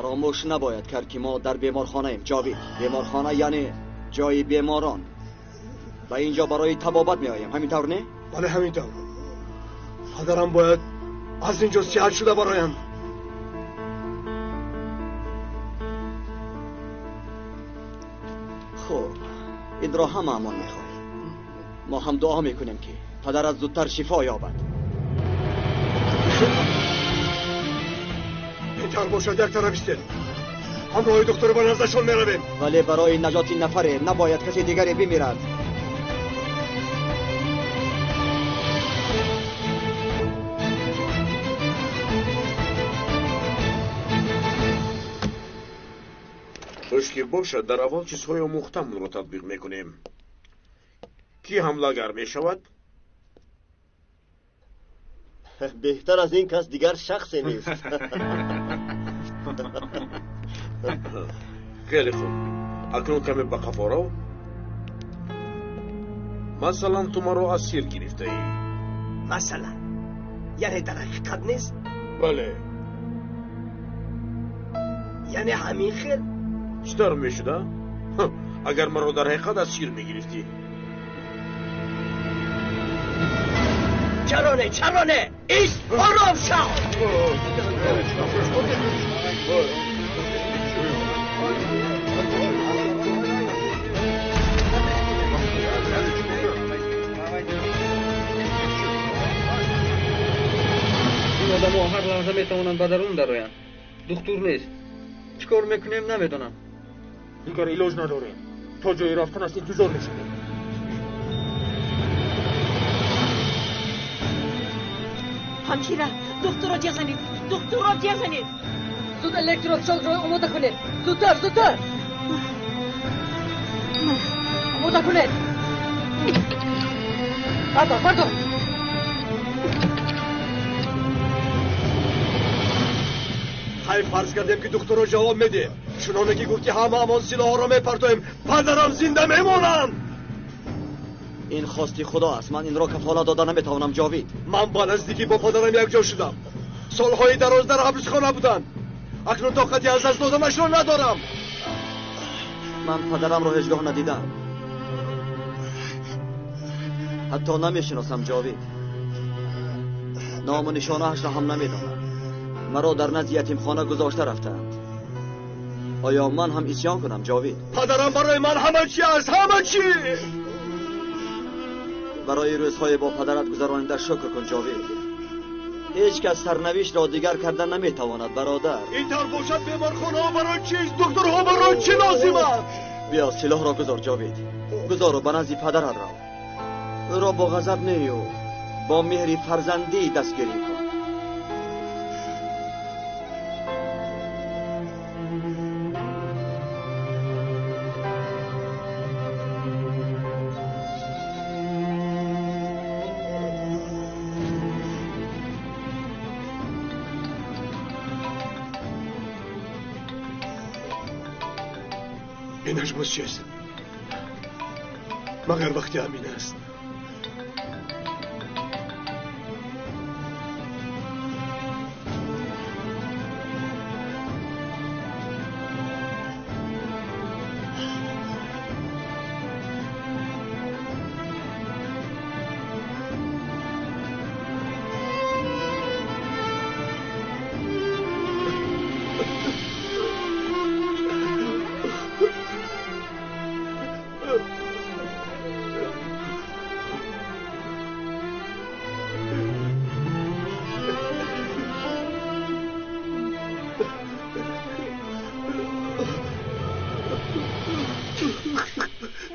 Фаромӯш набояд кард, ки мо дар беморхонаем, Ҷовид. Беморхона яъне ҷои беморон. Ба инҷо барои табобат меоем, ҳамин тавр не? Бале, ҳамин тавр. Падарам бояд аз инҷо сиҳат шуда бароям. Хуб, инро ҳамаамон мехоҳем. Мо ҳам дуо мекунем, ки падарат зудтар шифо ёбад. Беҳтар бошад як тараф истед. Ҳамроҳи духтур ба наздашон меравем. Вале барои наҷоти нафаре набояд касе дигаре бимирад. Хуш ки бошад, дар аввал чизҳои омӯхтамонро татбиқ мекунем. Кӣ ҳамлагар мешавад? Беҳтар аз ин кас дигар шахсе нест. Хеле хуб. Акнун каме ба қафо рав. Масалан, ту маро асир гирифтаӣ. Масалан, яъне дар ҳақиқат нест? Бале. Яъне ҳамин хел? Чӣ тавр мешуда? Агар маро дар ҳақиқат асир мегирифтӣ. Чаро не, чаро не? Ист, ором шав! Ин одамо ҳар лаҳза метавонанд ба дарун дароянд. Духтур нест. Чӣ кор мекунем, намедонам. Дигар илоҷ надорем. То ҷои рафтан аст интизор мешавем. Ҳамшира, духтурро ҷеғ занед, духтурро ҷеғ занед. Зуд электрошокро омода кунед. Зудтар, зудтар. Омода кунед. Бардор, бардор. Хай, фарз кардем, ки духтурро ҷавоб медиҳем. Чуноне ки гуфти, ҳамаамон силоҳҳоро мепартоем, падарам зинда мемонанд. Ин хости Худо аст. Ман инро кафолат дода наметавонам, Ҷовид. Ман ба наздикӣ бо падарам якҷо шудам. Солҳои дароз дар ҳабсхона будам. Акнун тоқати аз даст доданашро надорам. Ман падарамро ҳеҷ гоҳ надидам. Ҳатто намешиносам, Ҷовид. Ному нишонаашро ҳам намедонам. Маро дар назди ятимхона гузошта рафтаанд. Оё ман ҳам исён кунам, Ҷовид? Падарам барои ман ҳама чи аст, ҳама чи! Барои рӯзҳое бо падарат гузаронида шукр кун, Ҷовид. Ҳеҷ кас сарнавиштро дигар карда наметавонад, бародар. Ин тавр бошад, беморхонаҳо барои чист? Духтурҳо барои чӣ лозиманд? Биё, силоҳро гузор, Ҷовид. Гузору ба назди падарат рав. Ӯро бо ғазаб нею бо меҳри фарзандӣ дастгирӣ кун. Инаш боз чист? Магар вақти ҳамин аст?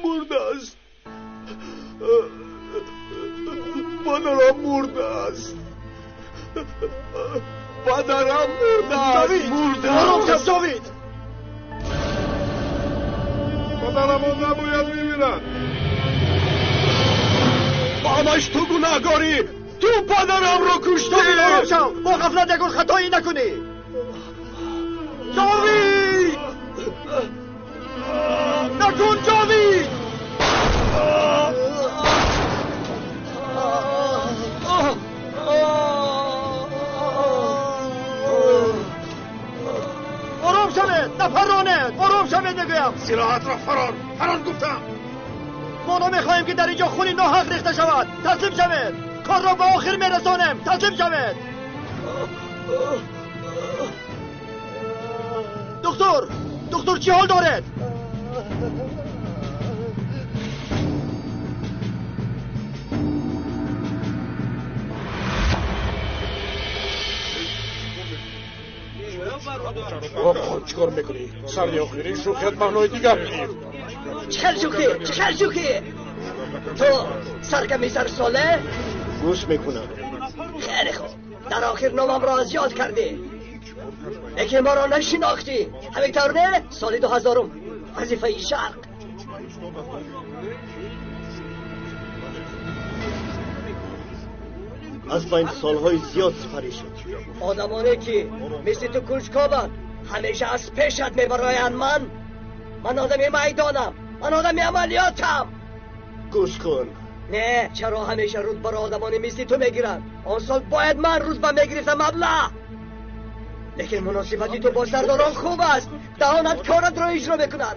Мурда аст. Падарам мурдааст. Падарам мурдааст. Мурдааст. Ҷовид! Падарамон набояд бимирад. Ба ҳамаш ту гунаҳгорӣ. Ту падарамро куштӣ. Ором шав. Бо ғафлат ягон хатоӣ накунӣ. Ҷовид! Накун, Ҷовид! Ором شوید میگویم. سلاحت را فرار، فرار گفتم. ما نمیخواهیم که در اینجا خونی ناحق ریخته شود. تسلیم شوید. کار را به آخر میرسانیم. تسلیم شوید. دکتر، دکتر چی حال دارد؟ خب چیکار میکنی؟ سر آخری شوخیت معنای دیگر میگیرد. چه شوخی؟ چه شوخی؟ تو سرکمی سرساله؟ گوش میکنم. خیلی خوب، در آخر نامم را از یاد کردی، یکی ما را نشناختی. همینطور نه؟ سال 2000 وظیفه شرق. از بین سالهای زیاد سپری شد. آدمانی که مثل تو کنجکاوند همیشه از پیشت میبرایند. من آدم میدانم، من آدم عملیاتم. گوش کن. نه، چرا همیشه رتبه را آدمانی مثل تو میگیرند؟ آن سال باید من رتبه میگرفتم ابله. لیکن مناسبتی تو با سرداران خوب است. دهانت کارت را اجرا میکند.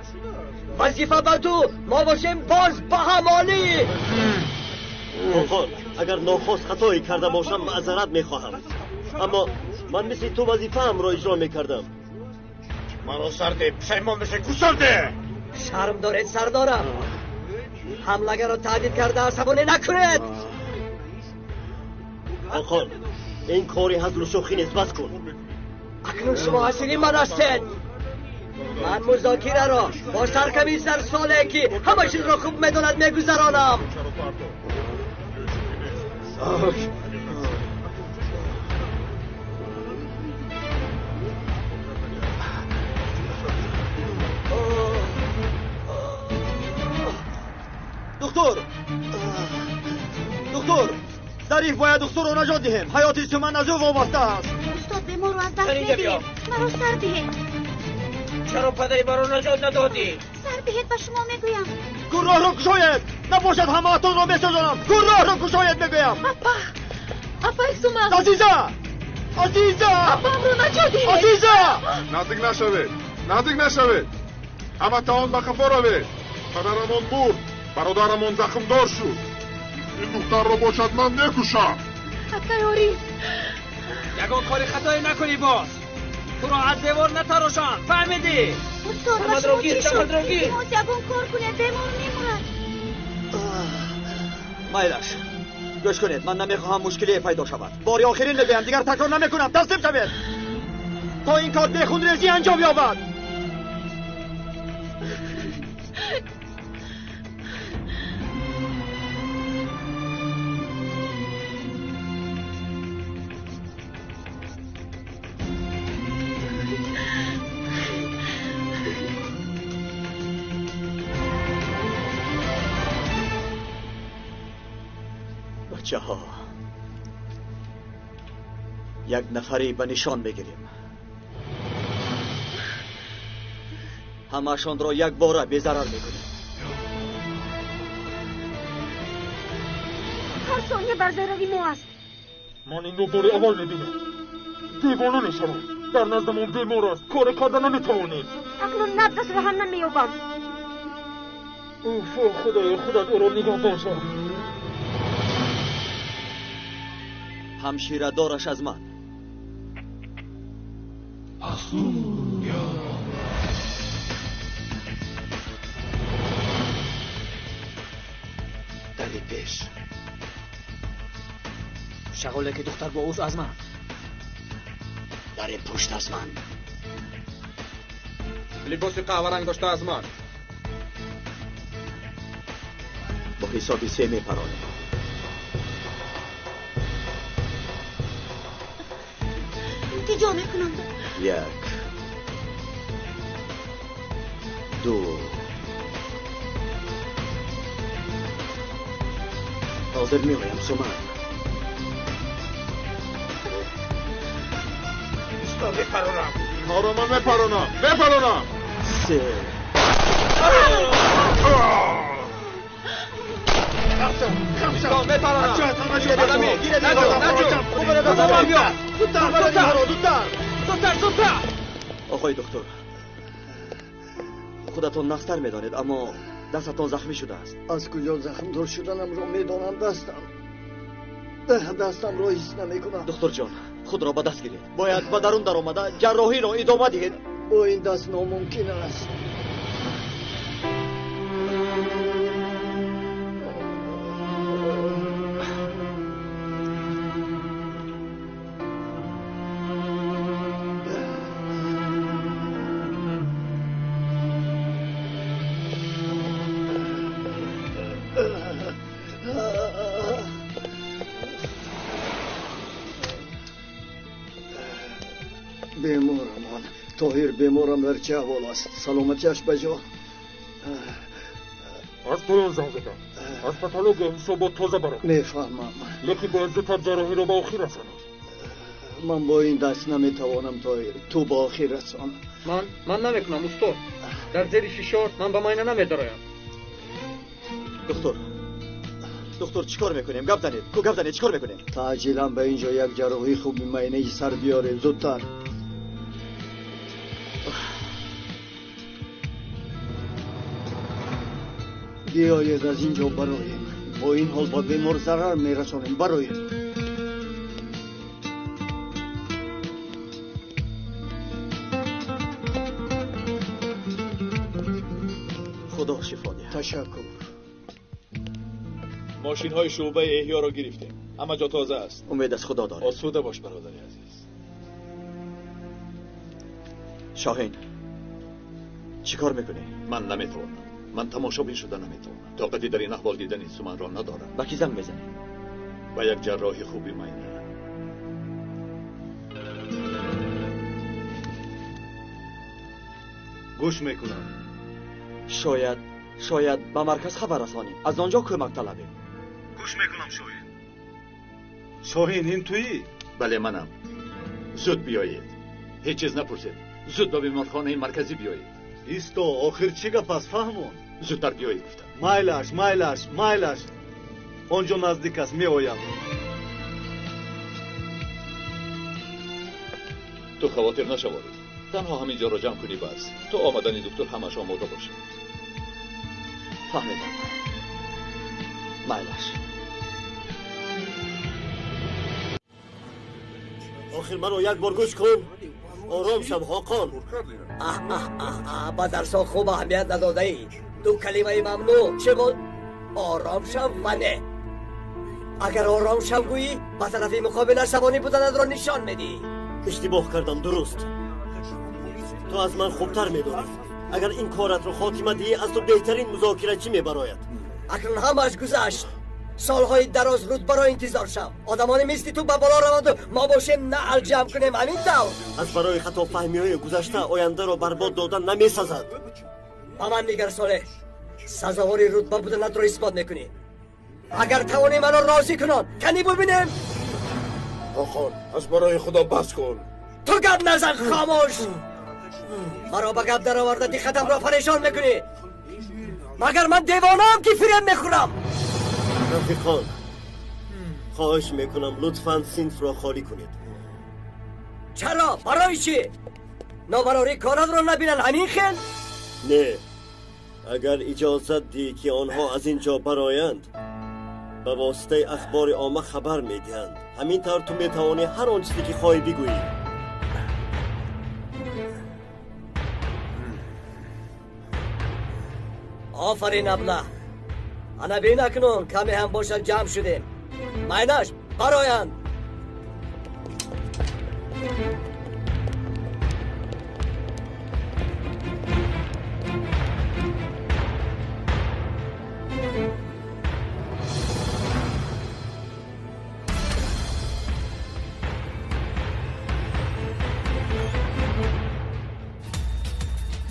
وظیفه بر تو، ما باشیم باز به همالی. آقا اگر ناخواست خطایی کرده باشم معذرت میخواهم، اما من مثل تو وظیفه هم را اجرا میکردم. مرا سرده پشیمان بشه گوسرده. شرم دارید سردارم. حمله را تهدید کرده عصبانی نکنید. آقا این کاری هزل و شوخی نیست، بس کن. اکنون شما اسیر من هستید. من مذاکره را با سرکمی سرساله که همه چیز را خوب میداند میگذرانم. دکتر، دکتر، ظریف باید دکتر را نجات دهیم. حیات سمن از او وابسته است. استاد بیمار را از دست میدهیم. مرا سر دهید. چرا پدری مرا نجات ندادی؟ سر دهید به شما میگویم. گراه را کشاید. نباشد همه‌تان را میسوزانم. گراه را کشاید میگویم. اپا، اپای سومن. عزیزه، عزیزه، اپام را نجات دهید. عزیزه، نزدیک نشوید، نزدیک نشوید. همه‌تان به قفا روید. پدرمان مرد، برادرمان زخمدار شد. این دختر را باشد من میکشم. اکای اوریس، یگان کاری خطایی نکنی باز. تو را از دیوار نتراشم، فهمیدی؟ استاد با شما چی شد؟ التماس یگان کار کنید، بیمار میمورد. مایلش گوش کنید، من نمیخواهم مشکلی پیدا شود. باری آخرین میگویم، دیگر تکرار نمیکنم. تسلیم شوید تا این کار به خونریزی انجام یابد. بچه ها، یک نفری به نشان بگیریم، همه‌شان را یک باره بی ضرر میکنیم. هر ثانیه بر ضرر ما است. من این رو بار اول میبینم. دیوانه میشوم. در نزدمان بیمار است، کار کرده نمیتوانیم. اکنون نبضش را هم نمییابم. اوف خدای، خودت او را نگاه باشد. همشیره دارش از من. دلی پیش شغاله که دختر با اوست از من. در پشت از من. لباس قهوه رنگ داشته از من. با حسابی سه میپرانه. التجا میکنم. 1 2 حاضر میآیم سومن. میپرانم. اینها را من میپرانم، میپرانم. 3 5 میپرانم. آقای دکتر، Худатон нақстар медонед, аммо дастатон захмӣ шудааст. Аз куҷо захмдор шуданамро медонам. Дастамро ҳис намекунам. Духтурҷон, худро ба даст гиред. Бояд ба дарун даромада ҷарроҳиро идома диҳед. Бо ин даст номумкин аст. Беморамон Тоҳир, беморам дар чӣ аҳвол аст? Саломатиаш ба ҷо? Аз поён занг задам. Аз патология ҳисобот тоза баромад. Мефаҳмам. Лекин бояд зудтар ҷарроҳиро ба охир расонем. Ман бо ин даст наметавонам, Тоҳир. Ту ба охир расон. Ман намекунам, устод. Дар зери фишор ман ба майна намедароям. Духтур, духтур, чӣ кор мекунем? Гап занед. Ку гап занед, чӣ кор мекунем? Таъҷилан ба ин ҷо як ҷарроҳии хуби майнаи сар биёред, зудтар. Биёед аз ин ҷо бароем. Бо ин ҳол ба бемор зарар мерасонем. Бароем. Худо шифо диҳад. Ташаккур. Мошинҳои шӯъбаи эҳёро гирифтем. Ҳама ҷо тоза аст. Умед аз Худо дорем. Осуда бош, бародари азиз. Шоҳин, чӣ кор мекунӣ? Ман наметавонам. Ман тамошобин шуда наметавонам. Тоқати дар ин аҳвол дидани Суманро надорам. Ба кӣ занг мезанӣ? Ба як ҷарроҳи хуби майна. Гӯш мекунам. Шояд ба марказ хабар расонем. Аз он ҷо кӯмак талабем. Гӯш мекунам, Шоҳин. Шоҳин, ин туӣ? Бале, манам. Зуд биёед. Ҳеҷ чиз напурсед. Зуд ба беморхонаи марказӣ биёед. Исто, охир чӣ гап аст, фаҳмон? Зудтар биёед, гуфтам. Майлаш, майлаш, майлаш. Он ҷо наздик аст, меоям. Ту хавотир нашаворӣ. Танҳо ҳамин ҷоро ҷамъ кунӣ бас. То омадани духтур ҳамаш омода бошад. Фаҳмидам. Майлаш. Охир маро як бор гӯш кун. Ором шав, Ҳоқон. Ба дарсҳо хуб аҳамият надодаӣ. Ду калимаи мамнӯъ чӣ буд? Ором шав ва не. Агар ором шав гӯӣ, ба тарафи муқобил асабонӣ буданатро нишон медиҳӣ. Иштибоҳ кардам, дуруст. Ту аз ман хубтар медонӣ. Агар ин коратро хотима диҳӣ, аз ту беҳтарин музокирачӣ мебарояд. Акнун ҳамааш гузашт. Солҳои дароз рутбаро интизор шав. Одамони мисли ту ба боло раванду мо бошем наъл ҷамъ кунем. Ҳамин тавр. Аз барои хатофаҳмиҳои гузашта ояндаро барбод додан намесазад. Ба ман нигар, Солеҳ. Сазовори рутба буданатро исбот мекунӣ. Агар тавонӣ маро розӣ кунон, канӣ бубинем. Ҳоқон, аз барои Худо бас кун. Ту гап назан, хомӯш. Маро ба гап дароварда диққатамро парешон мекунӣ. Магар ман девонаам ки фиреб мехӯрам? Рафиқон, хоҳиш мекунам, лутфан синфро холӣ кунед. Чаро? Барои чӣ? Нобарорӣ коратро набинанд, ҳамин хел? Не, агар иҷозат диҳӣ ки онҳо аз ин ҷо бароянд, ба воситаи ахбори омма хабар медиҳанд. Ҳамин тавр ту метавонӣ ҳар он чизе ки хоҳӣ бигӯӣ. Офарин, аблаҳ. Ана бин, акнун каме ҳам бошад ҷамъ шудем. Майнаш, бароянд.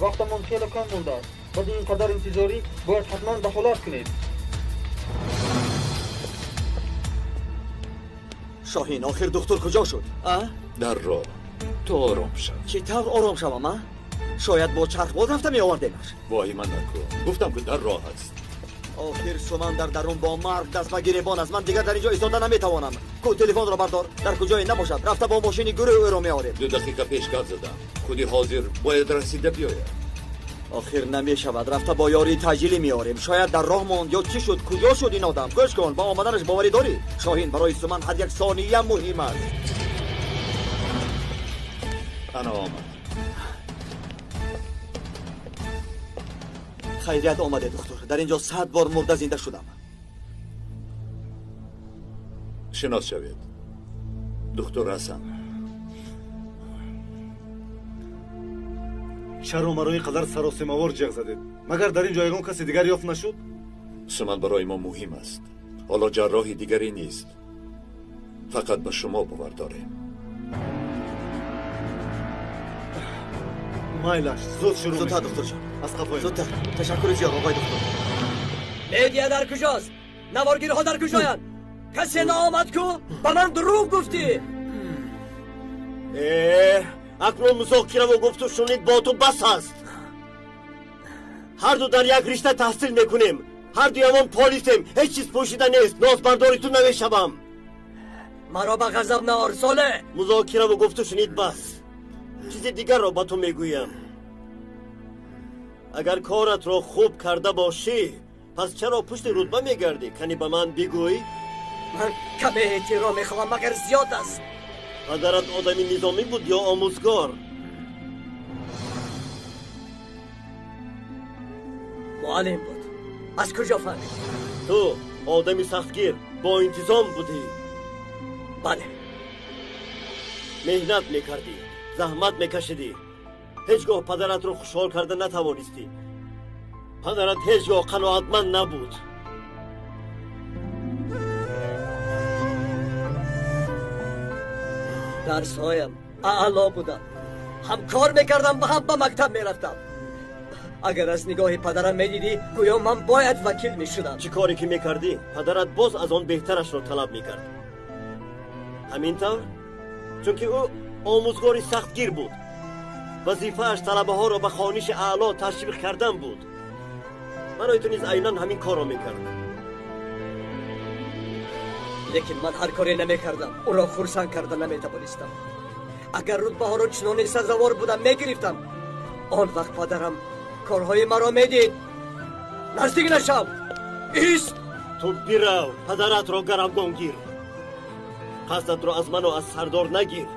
Вақтамон хеле кам мондааст. Баъди ин қадар интизорӣ бояд ҳатман дахолат кунед. Шоҳин, охир духтур куҷо шуд? Дар роҳ. Ту ором шав. Чӣ тавр ором шавам, а? Шояд бо чархбод рафта меовардемаш. Воҳима накун. Гуфтам ки дар роҳ аст. Охир Суман дар дарун бо марг даст ба гиребон аст. Ман дигар дар ин ҷо истода наметавонам. Ку телефонро бардор. Дар куҷое набошад. Рафта бо мошини гурӯҳ ӯро меорем. 2 дақиқа пеш гап задам. Худи ҳозир бояд расида биёяд. Охир намешавад. Рафта бо ёрии таъҷилӣ меорем. Шояд дар роҳ монд ё чӣ шуд? Куҷо шуд ин одам? Гӯш кун, ба омаданаш боварӣ дорӣ? Шоҳин, барои Суман ҳар як сония муҳим аст. Ана омад. Хайрият омаде, духтур. Дар ин ҷо 100 бор мурда зинда шудам. Шинос шавед. Духтур Ҳасан. Чаро маро ин қадар саросемавор ҷеғ задед? Магар дар ин ҷо ягон касе дигар ёфт нашуд? Суман барои мо муҳим аст. Ҳоло ҷарроҳи дигаре нест. Фақат ба шумо бовар дорем. Майлаш, зуд шурӯъ. Зудтар, духтурҷон. Аз қафоям. Зудтар. Ташаккури зиёд, оғои духтур. Медиа дар куҷост? Наворгирҳо дар куҷоянд? Касе наомад ку? Ба ман дурӯғ гуфтӣ. Акнун музокираву гуфту шунид бо ту бас аст. Ҳар ду дар як ришта таҳсил мекунем. Ҳар дуямон полисем. Ҳеҷ чиз пӯшида нест. Нозбардори ту намешавам. Маро ба ғазаб наор, Солеҳ. Музокираву гуфту шунид бас. Чизи дигарро ба ту мегӯям. Агар коратро хуб карда бошӣ, пас чаро пушти рутба мегардӣ? Кани ба ман бигӯй. Ман каме эътироф мехоҳам, магар зиёд аст. Падарат одами низомӣ буд ё омӯзгор? Муаллим буд. Аз куҷо фаҳмидӣ? Ту одами сахтгир, бо интизом будӣ. Бале. Меҳнат мекардӣ, заҳмат мекашидӣ. Ҳеҷ гоҳ падаратро хушҳол карда натавонистӣ. Падарат ҳеҷ гоҳ қаноатманд набуд. Дарсҳоям аъло буданд. Ҳам кор мекардам ва ҳам ба мактаб мерафтам. Агар аз нигоҳи падарам медидӣ, гӯё ман бояд вакил мешудам. Чӣ коре ки мекардӣ, падарат боз аз он беҳтарашро талаб мекард. Ҳамин тавр, чунки ӯ омӯзгори сахтгир буд. Вазифааш талабаҳоро ба хониши аъло ташвиқ кардан буд. Барои ту низ айнан ҳамин корро мекард. Лекин ман ҳар коре намекардам, ӯро хурсанд карда наметавонистам. Агар рутбаҳоро чунони сазовор будам мегирифтам, он вақт падарам корҳои маро медид. Наздик нашав! Ист! Ту бирав, падаратро гаравгон гир. Қасдатро аз ману аз сардор нагир.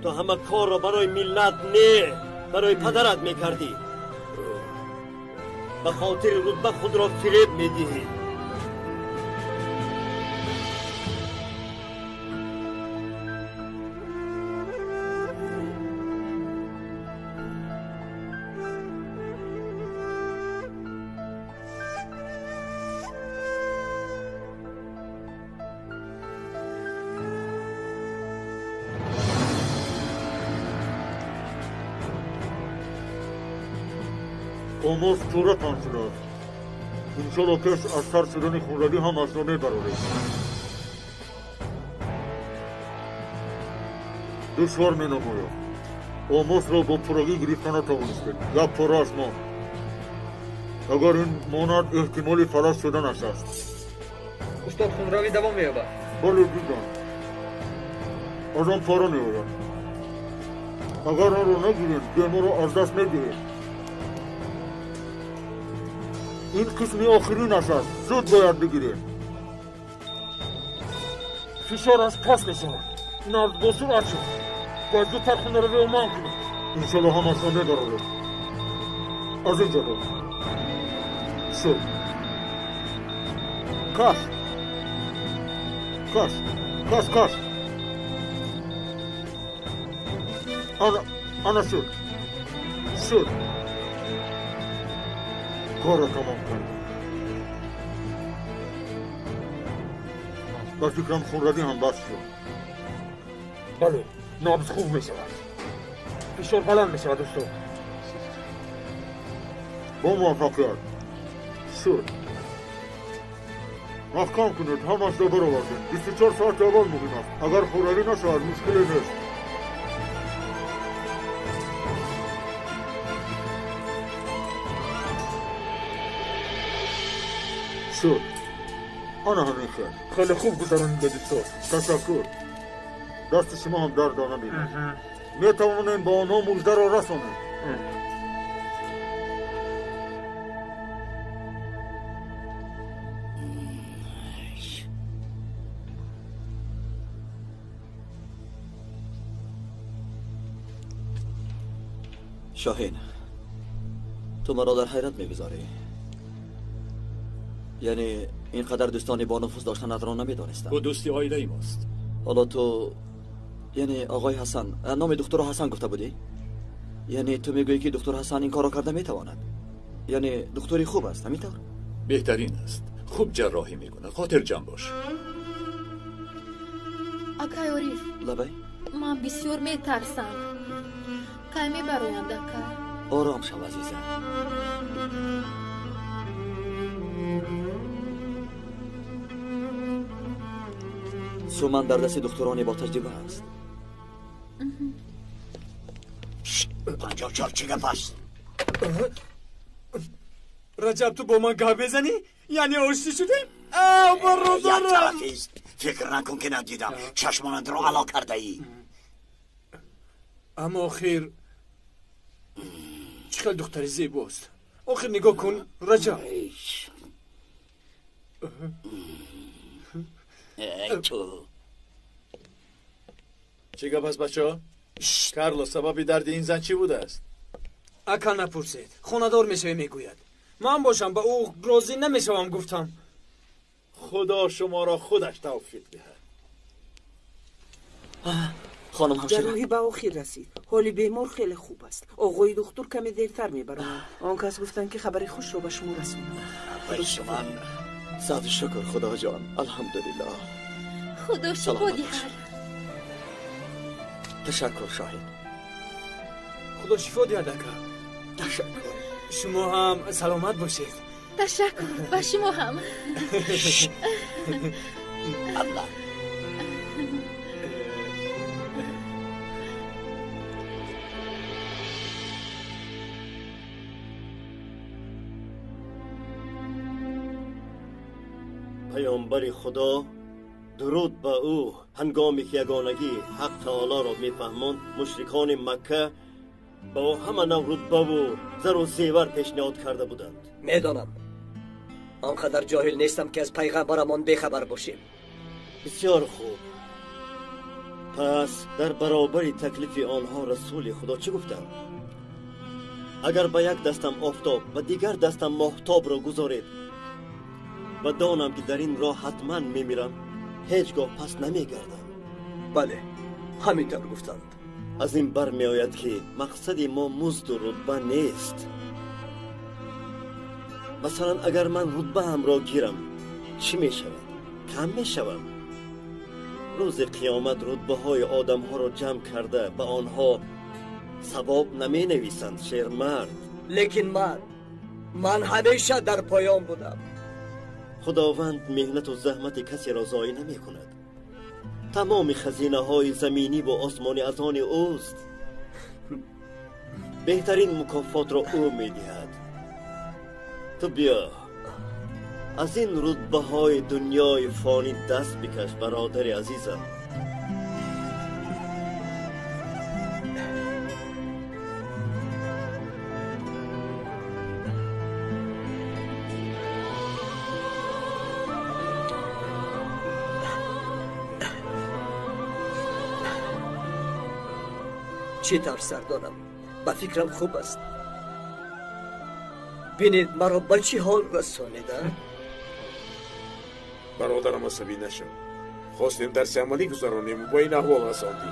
Ту ҳама корро барои миллат не, барои падарат мекардӣ. Ба хотири рутба худро фиреб медиҳӣ. Омоз пурра танг шудааст. Иншолло пеш аз сар шудани хунравӣ ҳамаашро мебарорем. Душвор менамояд. Омозро бо пуррагӣ гирифта натавонистем. Як порааш монд. Агар ин монад, эҳтимоли фалаҷ шуданаш аст. Устод, хунравӣ давом меёбад? Бале, дидам. Аз он пора меояд. Агар онро нагирем, беморро аз даст медиҳем. Ин қисми охиринаш аст. Зуд бояд бигирем. Фишораш паст мешавад. Набз бо суръат шуд. Бояд зудтар хунравиро манъ кунем. Иншолло ҳамашро мебарорем. Аз ин ҷо бо. Шуд. Каш. Каш. Каш, каш. Ана шуд. Шуд. Корро тамом кардем. Ба фикрам хунравӣ ҳам бас шуд. Бале, набз хуб мешавад. Фишор баланд мешавад, устод. Бо муваффақият. Шуд. Маҳкам кунед, ҳамашро баровардем. 24 соати аввал муҳим аст. Агар хунравӣ нашавад, мушкиле нест. Шуд. Ана ҳамин хел. Хеле хуб гузаронидед, устод. Ташаккур. Дасти шумо ҳам дард набинад. Метавонем ба онҳо муждаро расонем. Шоҳин, ту маро дар ҳайрат мегузорӣ. Яъне ин қадар дӯстони бонуфуз доштанатро намедонистам. Ӯ дӯсти оилаи мост. Ҳоло ту, яъне оғои Ҳасан, номи духтурро Ҳасан гуфта будӣ? Яъне ту мегӯӣ ки духтур Ҳасан ин корро карда метавонад? Яъне духтури хуб аст, ҳамин тавр? Беҳтарин аст. Хуб ҷарроҳӣ мекунад. Хотирҷамъ бош. Акай Ориф. Лабай. Ман бисёр метарсам. Кай мебароянд, ака? Ором шав, азизам. Суман дар дасти духтуроне бо таҷриба аст. 54 чӣ гап аст? Раҷаб, ту бо ман гап мезанӣ? Яъне оштӣ шудем? Бародарам! Як тарафист. Фикр накун ки надидам. Чашмонатро ало кардаӣ. Аммо охир чӣ хел духтари зебост. Охир нигоҳ кун, Раҷаб. Эй ту. Чӣ гап аст, бачаҳо? Карлос, сабаби дарди ин зан чӣ будааст? Ака, напурсед. Хонадор мешавӣ, мегӯяд. Ман бошам ба ӯ розӣ намешавам, гуфтам. Худо шуморо худаш тавфиқ диҳад. Хонум ҳамшира. Ҷарроҳӣ ба охир расид. Ҳоли бемор хеле хуб аст. Оғои духтур каме дертар мебароянд. Он кас гуфтанд ки хабари хушро ба шумо расонам. Шуман сад шукр, Худоҷон, алҳамдулиллоҳ. Худо шифо диҳад. Ташаккур, Шоҳин. Худо шифо диҳад, ака. Ташаккур. Шумо ҳам саломат бошед. Ташаккур, ба шумо ҳам. Аллоҳ. Паёмбари Худо, дуруд ба ӯ, ҳангоме ки ягонагии Ҳақ Таолоро мефаҳмонд, мушрикони Макка ба ӯ ҳама нав рутбаву зару зевар пешниҳод карда буданд. Медонам, он қадар ҷоҳил нестам ки аз пайғамбарамон бехабар бошем. Бисёр хуб. Пас дар баробари таклифи онҳо Расули Худо чӣ гуфтанд? Агар ба як дастам офтоб ва дигар дастам моҳтобро гузоред ва донам ки дар ин роҳ ҳатман мемирам, ҳеҷ гоҳ пас намегардам. Бале, ҳамин тавр гуфтанд. Аз ин бармеояд ки мақсади мо музду рутба нест. Масалан, агар ман рутбаамро гирам, чӣ мешавад? Кам мешавам. Рӯзи қиёмат рутбаҳои одамҳоро ҷамъ карда ба онҳо савоб наменависанд, шермард. Лекин ман ҳамеша дар поён будам. Худованд меҳнату заҳмати касеро зоӣ намекунад. Тамоми хазинаҳои заминӣ ва осмонӣ аз они ӯст. Беҳтарин мукофотро ӯ медиҳад. Ту биё аз ин рутбаҳои дунёи фонӣ даст бикаш, бародари азизам. Чӣ тавр, сардорам? Ба фикрам хуб аст. Бинед, маро ба чӣ ҳол расонида? Бародарам, асабӣ нашав. Хостем дарси амалӣ гузаронем, ба ин аҳвол расондӣ.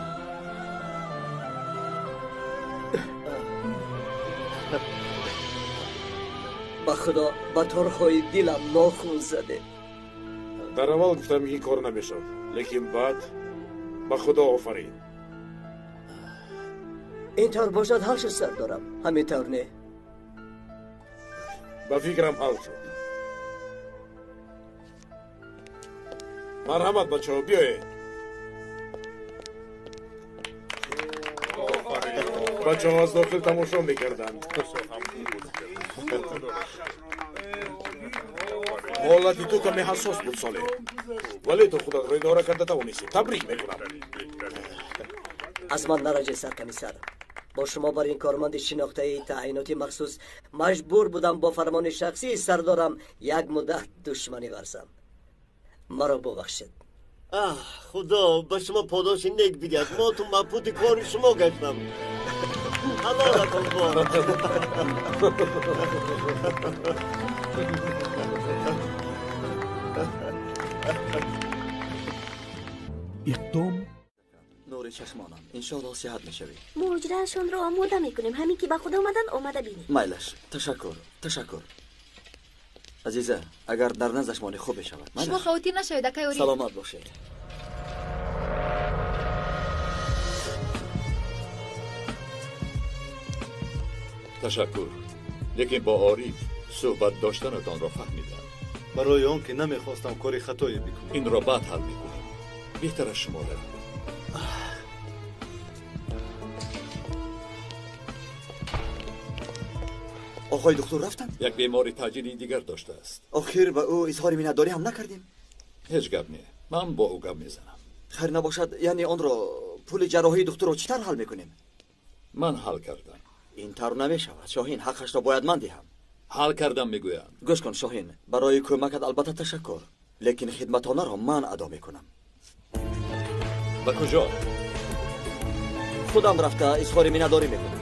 Ба Худо, ба торҳои дилам нохун заде. Дар аввал гуфтам ин кор намешавад, лекин баъд ба Худо офарин. Ин тавр бошад, ҳал шуд, сардорам. Ҳамин тавр не? Ба фикрам ҳал шуд. Марҳамат, бачаҳо, биёед. Бачаҳо аз дохил тамошо мекарданд. Ҳолати ту каме ҳассос буд, Солеҳ, вале ту худатро идора карда тавонистӣ. Табрик мекунам. Аз ман наранҷед, саркомиссар. Бо шумо бар ин корманди шинохтаи таъиноти махсус маҷбур будам бо фармони шахсии сардорам як муддат душманӣ варзам. Маро бубахшед. Аҳ, Худо ба шумо подоши нек бидиҳад. Мо ту мабҳути кори шумо гаштам. Ҳалолатон бод. Иқдом нури чашмонам. Иншоаллоҳ сиҳат мешавӣ. Мо ҳуҷраашонро омода мекунем. Ҳамин ки ба худ омаданд, омада бинед. Майлаш, ташаккур, ташаккур. Азиза, агар дар наздаш монӣ хуб мешавад. Шумо хавотир нашавед, акай Ориф. Саломат бошед. Ташаккур. Лекин бо Ориф суҳбат доштанатонро фаҳмидам. Барои он ки намехостам кори хатое бикунем. Инро баъд ҳал мекунем. Беҳтар аз шумо равем. Оғои духтур рафтанд? Як бемори таъҷилии дигар доштааст. Охир ба ӯ изҳори миннатдорӣ ҳам накардем. Ҳеҷ гап не. Ман бо ӯ гап мезанам. Хайр набошад, яъне онро пули ҷарроҳии духтурро чӣ тавр ҳал мекунем? Ман ҳал кардам. Ин тавр намешавад, Шоҳин. Ҳаққашро бояд ман диҳам. Ҳал кардам мегӯям. Гӯш кун, Шоҳин, барои кӯмакат албатта ташаккур, лекин хидматонаро ман адо мекунам. Ба куҷо? Худам рафта изҳори миннатдорӣ мекунам.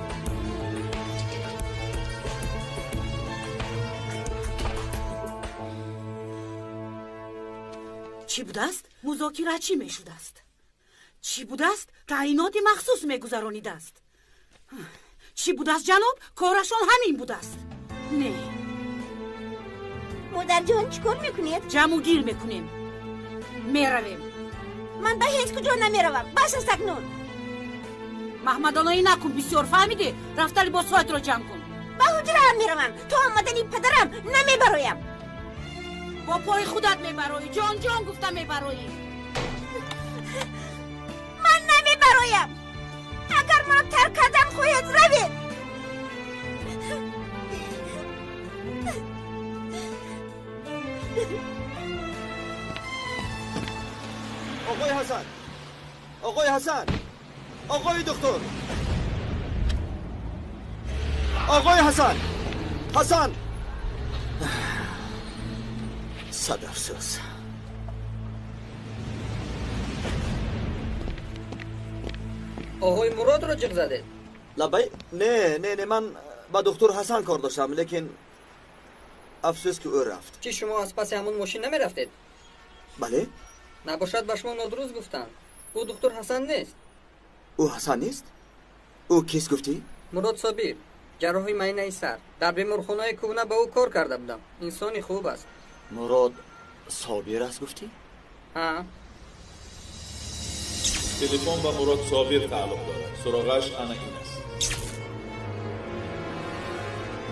Чӣ будааст? Музокира чӣ мешудааст? Чӣ будааст? Таъиноти махсус мегузаронидааст. Чӣ будааст, ҷаноб? Корашон ҳамин будааст. Не. Модарҷон, чӣ кор мекунед? Ҷамъу гир мекунем. Меравем. Ман ба ҳеҷ куҷо намеравам. Бас аст акнун. Маҳмадоноӣ накун, бисёр фаҳмидӣ? Рафта либосҳоятро ҷамъ кун. Ба ҳуҷраам меравам. То омадани падарам намебароям. Бо пои худат мебароӣ. Ҷон ҷон гуфта мебароӣ. Ман намебароям. Агар маро тарк кардан хоҳед, равед. Оғои Ҳасан, оғои Ҳасан, оғои духтур, оғои Ҳасан, Ҳасан. Сад афсӯс. Оғои Муродро ҷиғ задед? Лабай, не, не, не, ман ба духтур Ҳасан кор доштам, лекин афсӯс ки ӯ рафт. Чӣ, шумо аз паси ҳамон мошин намерафтед? Бале. Набошад, ба шумо нодуруст гуфтанд. Ӯ духтур Ҳасан нест. Ӯ Ҳасан нест? Ӯ кист гуфтӣ? Мурод Собир, ҷарроҳи майнаи сар. Дар беморхонаи кӯҳна ба ӯ кор карда будам. Инсони хуб аст. Мурод Собир аст гуфтӣ? Ҳа. Телефон ба Мурод Собир тааллуқ дорад. Суроғаш ана ин аст.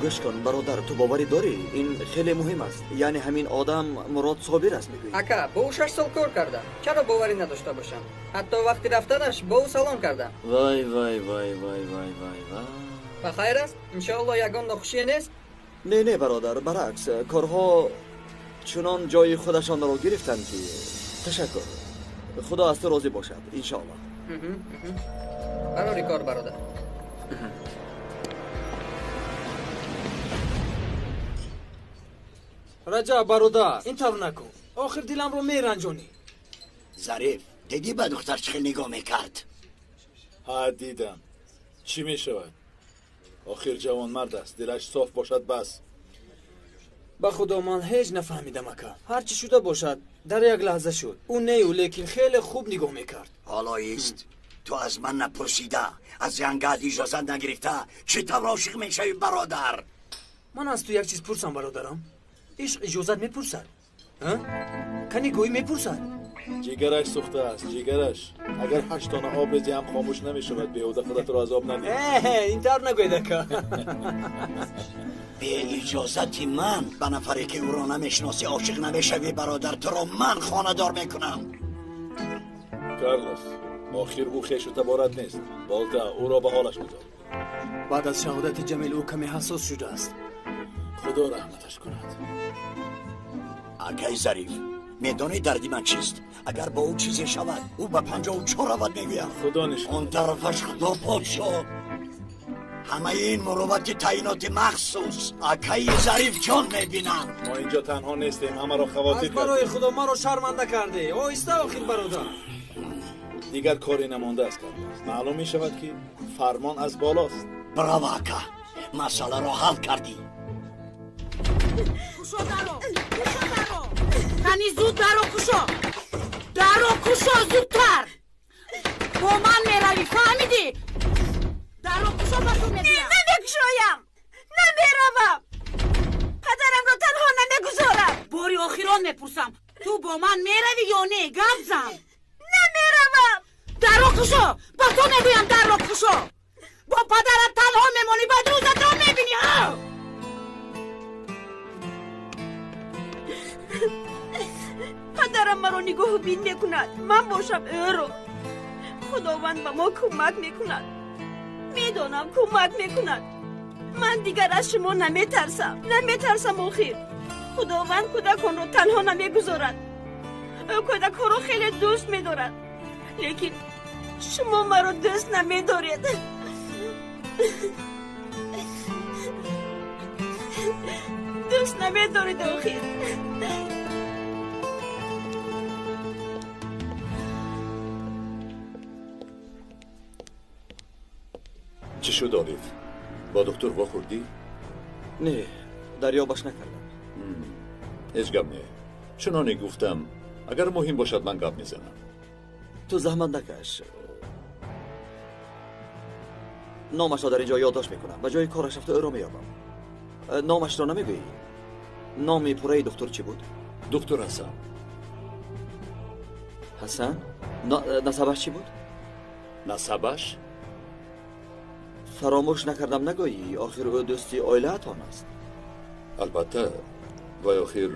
Гӯш кун, бародар, ту боварӣ дорӣ? Ин хеле муҳим аст. Яъне ҳамин одам Мурод Собир аст мегӯӣ? Ака, бо ӯ 6 сол кор кардам. Чаро боварӣ надошта бошам? Ҳатто вақти рафтанаш бо ӯ салом кардам. Вай, вай, вай, вай, вай, вай, вай. Ба хайр аст? Иншоаллоҳ ягон нохушие нест? Не, не, бародар, баръакс, корҳо чунон ҷои худашонро гирифтанд ки ташаккур. Худо аз ту розӣ бошад, иншоаллоҳ. Барори кор, бародар. Раҷаб, бародар, ин тавр накун. Охир диламро меранҷонӣ. Зариф, дидӣ ба духтар чӣ хел нигоҳ мекард? Ҳа, дидам. Чӣ мешавад? Охир ҷавонмард аст, дилаш соф бошад бас. Ба худо ман ҳеҷ нафаҳмидам, ака. Ҳар чӣ шуда бошад, дар як лаҳза шуд. Ӯ нею, лекин хеле хуб нигоҳ мекард. Ҳоло ист, ту аз ман напурсида, аз янгат иҷозат нагирифта, чӣ тавр ошиқ мешавӣ, бародар? Ман аз ту як чиз пурсам, бародарам. Ишқ иҷозат мепурсад? Кани гӯӣ мепурсад? Ҷигараш сӯхта аст, ҷигараш. Агар 8 дона об резӣ ҳам хомӯш намешавад. Беҳуда худатро азоб надиҳ. Ин тавр нагӯед, ака. Бе иҷозати ман ба нафаре ки ӯро намешиносӣ ошиқ намешавӣ, бародар. Туро ман хонадор мекунам. Карлос, охир ӯ хешу таборат нест. Болта, ӯро ба ҳолаш гузор. Баъд аз шаҳодати Ҷамил ӯ каме ҳассос шудааст. Худо раҳматаш кунад. Акай Зариф, медонӣ дарди ман чист? Агар бо ӯ чизе шавад, ӯ ба 54 равад мегӯям. Худо нишон. Он тарафаш худо подшо. Ҳамаи ин муруввати таъиноти махсус акаи Зариф ҷон мебинанд. Мо инҷо танҳо нестем, ҳамаро хавотир кардем. Аз барои худо маро шарманда кардӣ. Оҳиста охир, бародар. Дигар коре намондааст, Карлос. Маълум мешавад ки фармон аз болост. Браво, ака, масъаларо ҳал кардӣ. Кушо даро, кушо даро, кани зуд даро кушо, даро кушо зудтар. Бо ман меравӣ, фаҳмидӣ? Даро кушо, ба ту мегӯям. Намекушоям, намеравам, падарамро танҳо намегузорам. Бори охирон мепурсам, ту бо ман меравӣ ё не? Гап зан. Намеравам. Даро кушо, ба ту мегӯям, дарро кушо. Бо падарат танҳо мемонӣ, баъд рӯзатро мебинӣ. Падарам маро нигоҳубин мекунад, ман бошам ӯро. Худованд ба мо кӯмак мекунад, медонам, кӯмак мекунад. Ман дигар аз шумо наметарсам, наметарсам. Охир худованд кӯдаконро танҳо намегузорад. Ӯ кӯдакҳоро хеле дӯст медорад, лекин шумо маро дӯст намедоред. Дӯст намедоред охир. Чӣ шуд, Ориф? Бо духтур вохӯрдӣ? Не, дарёбаш накардам. Ҳеҷ гап не. Чуноне гуфтам, агар муҳим бошад, ман гап мезанам. Ту заҳмат накаш. Номашро дар ин ҷо ёддошт мекунам. Ба ҷои кораш рафта ӯро меёбам. Номашро намегӯӣ? Номи пурраи духтур чӣ буд? Духтур Ҳасан. Ҳасан? Насабаш чӣ буд? Насабаш? Фаромӯш накардам нагӯӣ, охир ӯ дӯсти оилаатон аст. Албатта, вай охир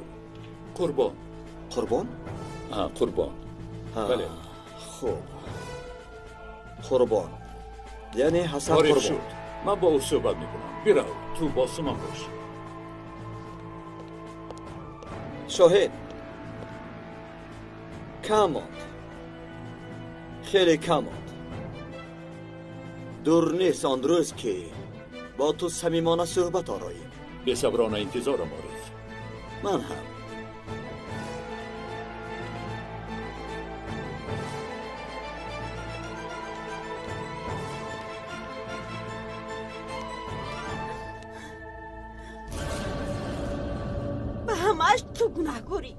Қурбон. Қурбон? Қурбон. Бале. Хуб. Қурбон. Яъне Ҳасан Ориф Қурбон. Шуд. Ман бо ӯ суҳбат мекунам. Бирав, ту бо Суман бош. Шоҳид. Кам монд. Хеле кам монд. Дур нест он рӯз, ки бо ту самимона суҳбат ороем. Бесаброна интизорам, Ориф. Ман ҳам. Ба ҳамааш ту гунаҳкорӣ.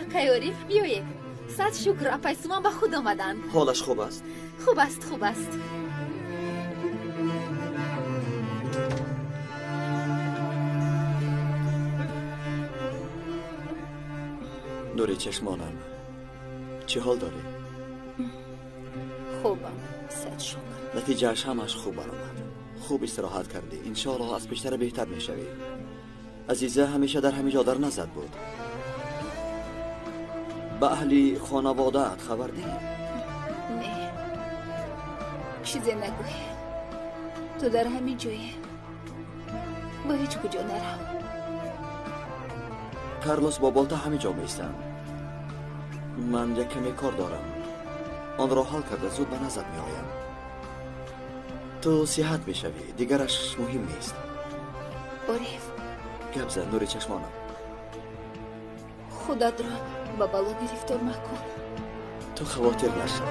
Акай Ориф, биёед. Сад шукр, апай Суман ба худ омаданд. Ҳолаш хуб аст? Хуб аст, хуб аст. Нури чашмонам, чӣ ҳол дорӣ? Хубам, сад шукр. Натиҷааш ҳамааш хуб баромад. Хуб истироҳат кардӣ. Иншоаллоҳ аз пештара беҳтар мешавӣ. Азиза ҳамеша дар ҳамин ҷо дар назар буд. Ба аҳли хонаводаат хабар диҳӣ? Не, чизе нагӯй. Ту дар ҳамин ҷое, ба ҳеҷ куҷо нарав. Карлос бо Болта ҳамин ҷо меистанд. Ман як каме кор дорам, онро ҳал карда зуд ба назар меоям. Ту сиҳат мешавӣ, дигараш муҳим нест. Ориф. Гап зан, нури чашмонам. Худатро ба бало гирифтор макун. Ту хавотир нашав.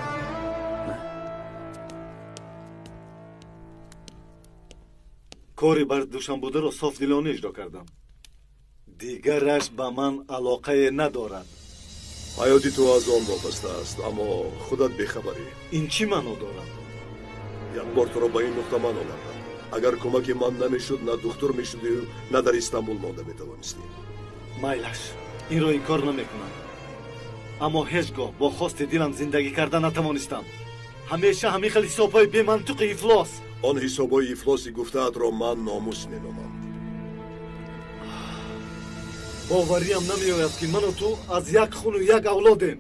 Кори бар душанбударо софдилона иҷро кардам. Дигараш ба ман алоқае надорад. Ҳаёти ту аз он вобаста аст, аммо худат бехабарӣ. Ин чӣ маъно дорад? Як бор туро ба ин нуқта ман овардам. Агар кӯмаки ман намешуд, на духтур мешудию, на дар Истанбул монда метавонистӣ. Майлаш, инро инкор намекунам, аммо ҳеҷ гоҳ бо хости дилам зиндагӣ карда натавонистам. Ҳамеша ҳамин хел ҳисобҳои бемантиқи ифлос. Он ҳисобҳои ифлоси гуфтаатро ман номус меномам. Бовариам намеояд, ки ману ту аз як хуну як авлодем.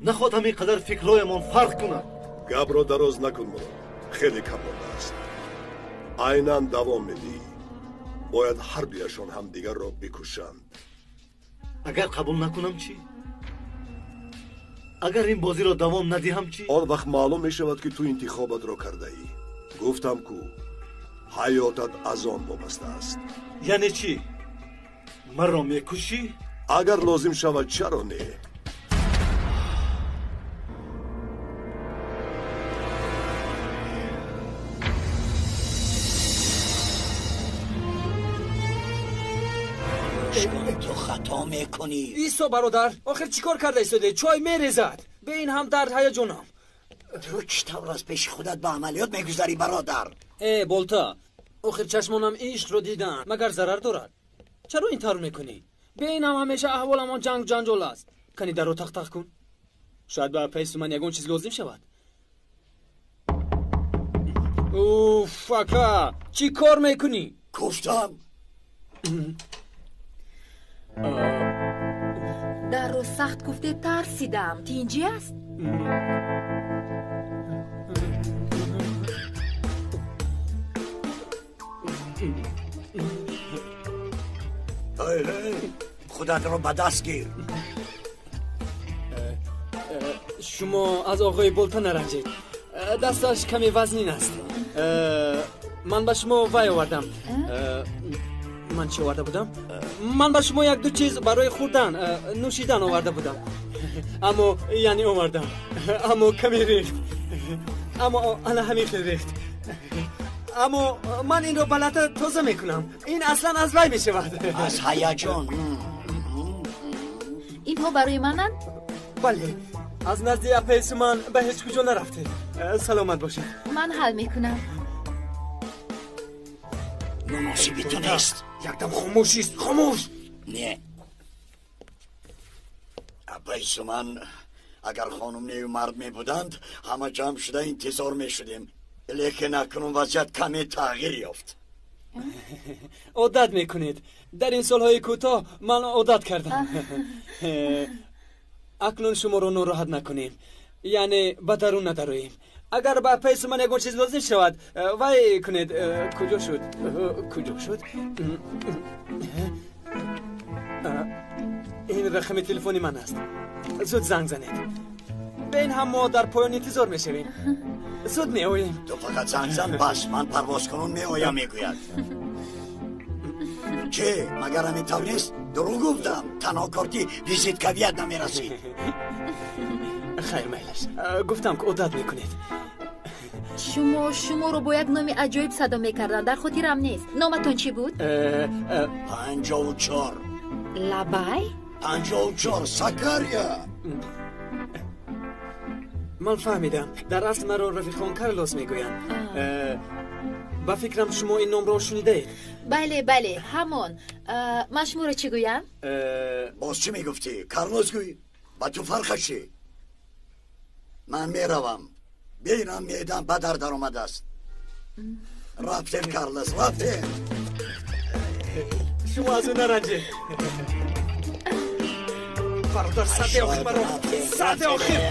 Нахоҳад ҳамин қадар фикрҳоямон фарқ кунад. Гапро дароз накун, Мурод, хеле кам мондааст. Айнан давом медиҳӣ. Бояд ҳар дуяшон ҳамдигарро бикушанд. Агар қабул накунам чӣ? Агар ин бозиро давом надиҳам чӣ? Он вақт маълум мешавад, ки ту интихобатро кардаӣ. Гуфтам ку, ҳаётат аз он вобаста аст. Яъне чӣ? Маро мекушӣ? Агар лозим шавад, чаро не? Ту хато мекунӣ. Исо бародар, охир чӣ кор карда истоде? Чой мерезад. Бе ин ҳам дард ҳаяҷонам. Ту чӣ тавр аз пеши худат ба амалиёт мегузарӣ, бародар? Э, Болта, охир чашмонам ишқро дидан, магар зарар дорад? Чаро ин тавр мекунӣ? Бе ин ҳам ҳамеша аҳволамон ҷанг ҷанҷол аст. Кани дарро тақ-тақ кун. Шояд ба апаи Суман ягон чиз лозим шавад. Уф, ака, чӣ кор мекунӣ? Гуфтам. Дарро сахт гуфте тарсидам. Тинҷӣ аст? Худатро ба даст гир. Шумо аз оғои Болта наранҷед. Дасташ каме вазнин аст. Ман ба шумо вай овардам. Ман чӣ оварда будам? Ман ба шумо як ду чиз барои хӯрдан, нӯшидан оварда будам. Аммо яъне овардам. Аммо каме рехт. Аммо ана ҳамин хел рехт. Аммо ман инро ба лата тоза мекунам. Ин аслан аз вай мешавад. Аз ҳаяҷон. Инҳо барои мананд? Бале. Аз назди апаи Суман ба ҳеҷ куҷо нарафтед. Саломат бошед. Ман ҳал мекунам. Муносиби ту нест. Якдам хомӯшист, хомӯш. Не. Апаи Суман, агар хонум нею мард мебуданд, ҳама ҷамъ шуда интизор мешудем. Лекин акнун вазъият каме тағйир ёфт. Одат мекунед. Дар ин солҳои кӯтоҳ ман одат кардам. Акнун шуморо нороҳат накунем. Яъне ба дарун надароем. Агар ба апаи Суман ягон чиз лозим шавад, вай кунед. Куҷо шуд? Куҷо шуд? Ин рақами телефони ман аст. Зуд занг занед. Бе ин ҳам мо дар поён интизор мешавем. Зуд меоем. Ту фақат занг зан, бас. Ман парвозкунон меоям, мегӯяд. Чӣ, магар ҳамин тавр нест? Дурӯғ гуфтам. Танҳо корти визиткавият намерасид. Хайр, майлаш. Гуфтам, ки одат мекунед. Шумо шуморо бо як номи аҷоиб садо мекарданд. Дар хотирам нест. Номатон чӣ буд? 54. Лабай? 54, Сакария. Ман фаҳмидам. Дар асл маро Рафиқхон Карлос мегӯянд. Ба фикрам, шумо ин номро шунидаед. Бале, бале, ҳамон. Ман шуморо чӣ гӯям? Боз чӣ мегуфтӣ? Карлос гӯй. Ба ту фарқаш чӣ? Ман меравам. Бинам, меъдам ба дар даромадааст. Рафтем, Карлос, рафтем. Шумо аз ӯ наранҷед. Бародар, саати охир маро, саати охир.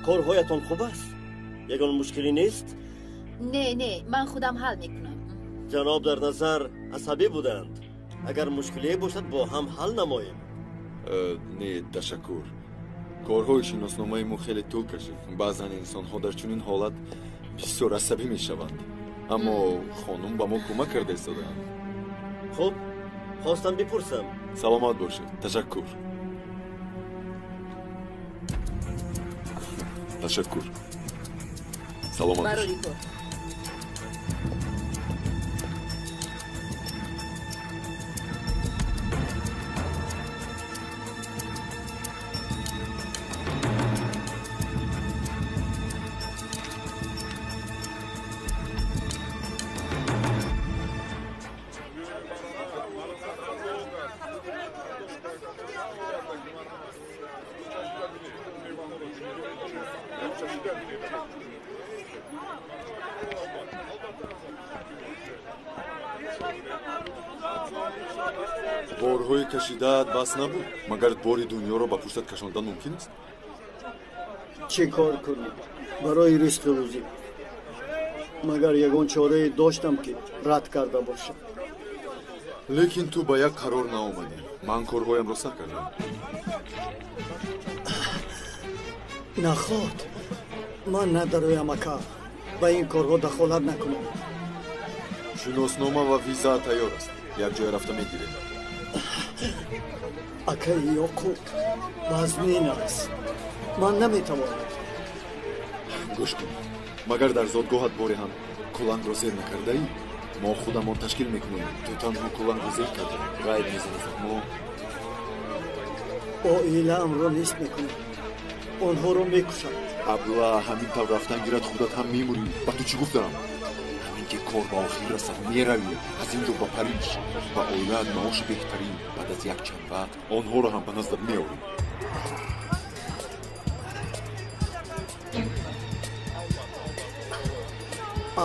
Корҳоятон хуб аст? Ягон мушкилӣ нест? Не, не, ман худам ҳал мекунам. Ҷаноб дар назар асабӣ буданд. Агар мушкилие бошад, бо ҳам ҳал намоем. Не, ташаккур. Корҳои шиносномаи мо хеле тӯл кашид. Баъзан инсонҳо дар чунин ҳолат бисёр асабӣ мешаванд. Аммо хонум ба мо кӯмак карда истодаанд. Хуб, хостам бипурсам. Саломат бошед, ташаккур. Ташаккур. Саломат бош. Барори кор. Борҳои кашидаат бас набуд? Магар бори дунёро ба пуштат кашондан мумкин аст? Чӣ кор кунӣ барои ризқи рӯзӣ? Магар ягон чорае доштам, ки рад карда бошам? Лекин ту ба як қарор наомадӣ. Ман корҳоямро сар кардам. Наход ман надароям, ака, ба ин корҳо дахолат накунам. Шиноснома ва виза тайёр аст, якҷоя рафта мегирем. Акаи Ёқуб, вазнин аст, ман наметавонам. Гӯш кун, магар дар зодгоҳат боре ҳам кулангро зер накардаӣ? Мо худамон ташкил мекунем. Ту танҳо кулангро зер карда ғайб мезанӣ, фаҳмо? Оилаамро нест мекунам, онҳоро мекушам. Абла, ҳамин тавр рафтан гирад, худат ҳам мемурӣ. Ба ту чӣ гуфтам? Ҳамин ки кор ба охир расад, меравӣ аз ин ҷо ба Париж, ба оилаат маоши беҳтарин. Баъд аз якчанд вақт онҳоро ҳам ба наздат меорем.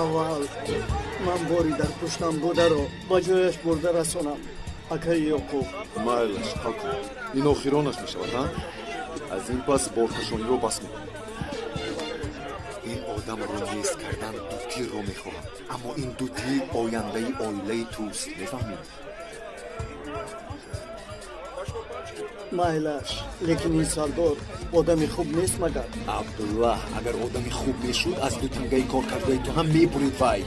Аввал ман бори дар пуштам бударо ба ҷояш бурда расонам, акаи Ёқуб. Майлаш, ҳал кун. Ин охиронаш мешавад, ҳа? Аз ин пас боркашониро бас мекунӣ. Ин одамро нест кардан ду тирро мехоҳад, аммо ин ду тир ояндаи оилаи туст, мефаҳмӣ? Майлаш, лекин ин сардор одами хуб нест магар? Абдуллаҳ, агар одами хуб мешуд, аз ду тангаи кор кардаи ту ҳам мебурид вай.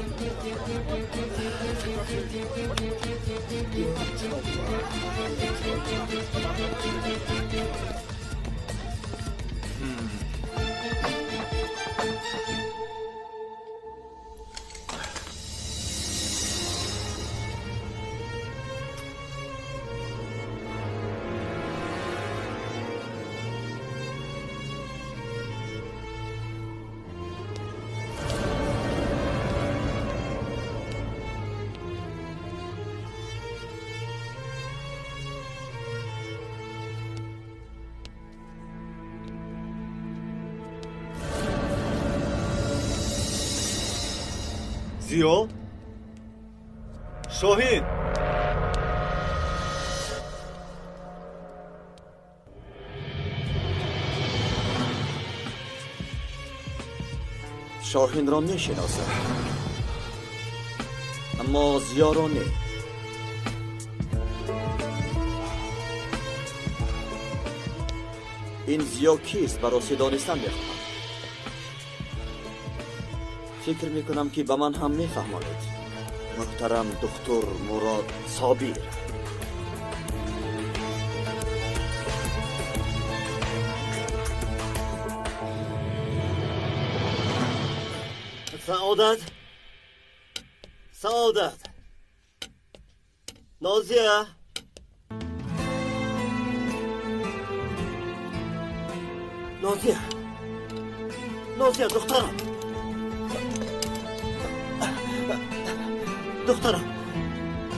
Зиё? Шоҳин! Шоҳинро мешиносам, аммо Зиёро не. Ин Зиё кист, ба ростӣ донистан мехоҳам. Фикр мекунам, ки ба ман ҳам мефаҳмонед, муҳтарам духтур Мурод Собир. Саодат, Саодат, Нозия. Нозия, Нозия, духтарам, духтарам,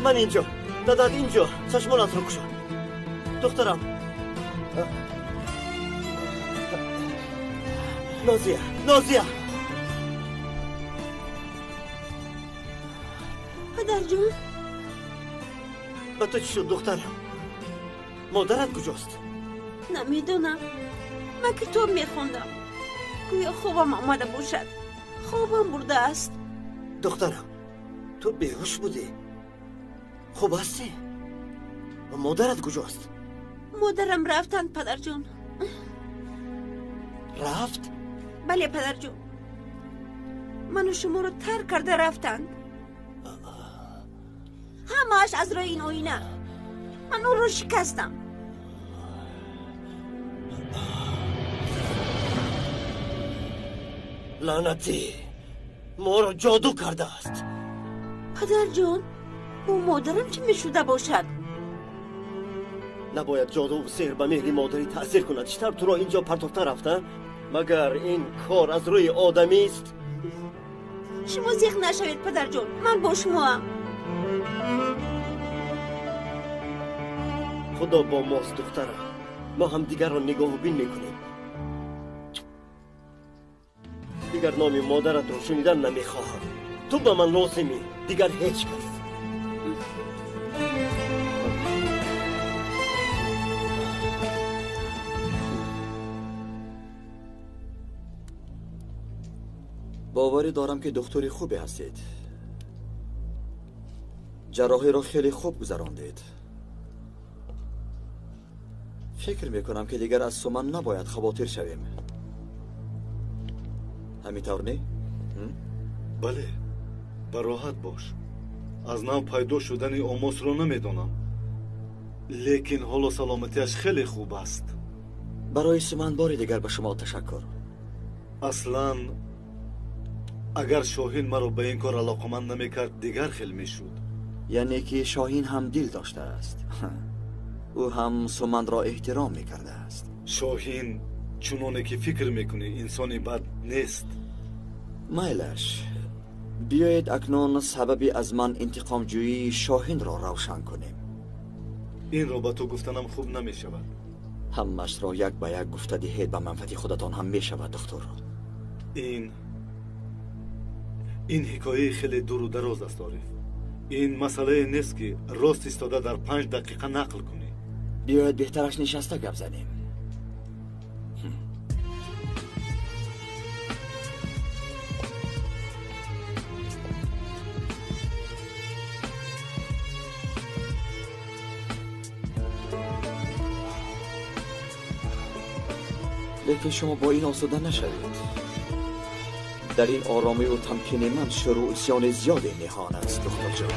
ман инҷо, дадат инҷо, чашмонатро кушо, духтарам. Нозия, Нозия. Падарҷон. Ба ту чӣ шуд, духтарам? Модарат куҷост? Намедонам, ман китоб мехондам, гӯё хобам омада бошад, хобам бурдааст. Духтарам, ту беҳуш будӣ, хуб ҳастӣ? Ва модарат куҷост? Модарам рафтанд, падарҷон. Рафт? Бале, падарҷон, ману шуморо тарк карда рафтанд. Ҳамааш аз рӯи ин оина. Ман онро шикастам. Лаънатӣ! Моро ҷоду кардааст. Падарҷон, бо модарам чӣ мешуда бошад? Набояд ҷодуву сеҳр ба меҳри модарӣ таъсир кунад. Чӣ тавр туро ин ҷо партофта рафта? Магар ин кор аз рӯи одамист? Шумо зиқ нашавед, падарҷон, ман бо шумоам. Худо бо мост, духтарам. Мо ҳамдигарро нигоҳубин мекунем. Дигар номи модаратро шунидан намехоҳам. Ту ба ман лозимӣ, дигар ҳеҷ кас. Боварӣ дорам, ки духтури хубе ҳастед. Ҷарроҳиро хеле хуб гузарондед. Фикр мекунам, ки дигар аз Суман набояд хавотир шавем. Ҳамин тавр не? Бале, бароҳат бош. Аз нав пайдо шудани омосро намедонам, лекин ҳоло саломатиаш хеле хуб аст. Барои Суман бори дигар ба шумо ташаккур. Аслан агар Шоҳин маро ба ин кор алоқаманд намекард, дигар хел мешуд. Яъне ки Шоҳин ҳам дил доштааст. Ӯ ҳам Суманро эҳтиром мекардааст. Шоҳин чуноне ки фикр мекунӣ, инсони бад нест. Майлаш, биёед акнун сабаби аз ман интиқомҷӯии Шоҳинро равшан кунем. Инро ба ту гуфтанам хуб намешавад. Ҳамаашро як ба як гуфта диҳед, ба манфиати худатон ҳам мешавад, духтур. Ин ҳикояи хеле дуру дароз аст, Ориф. Ин масъалае нест, ки рост истода дар 5 дақиқа нақл кунӣ. Биёед беҳтараш нишаста гап занем. Лекин шумо бо ин осуда нашавед. Дар ин оромиву тамкини ман шурӯъ исёни зиёде ниҳон аст, духтурҷон.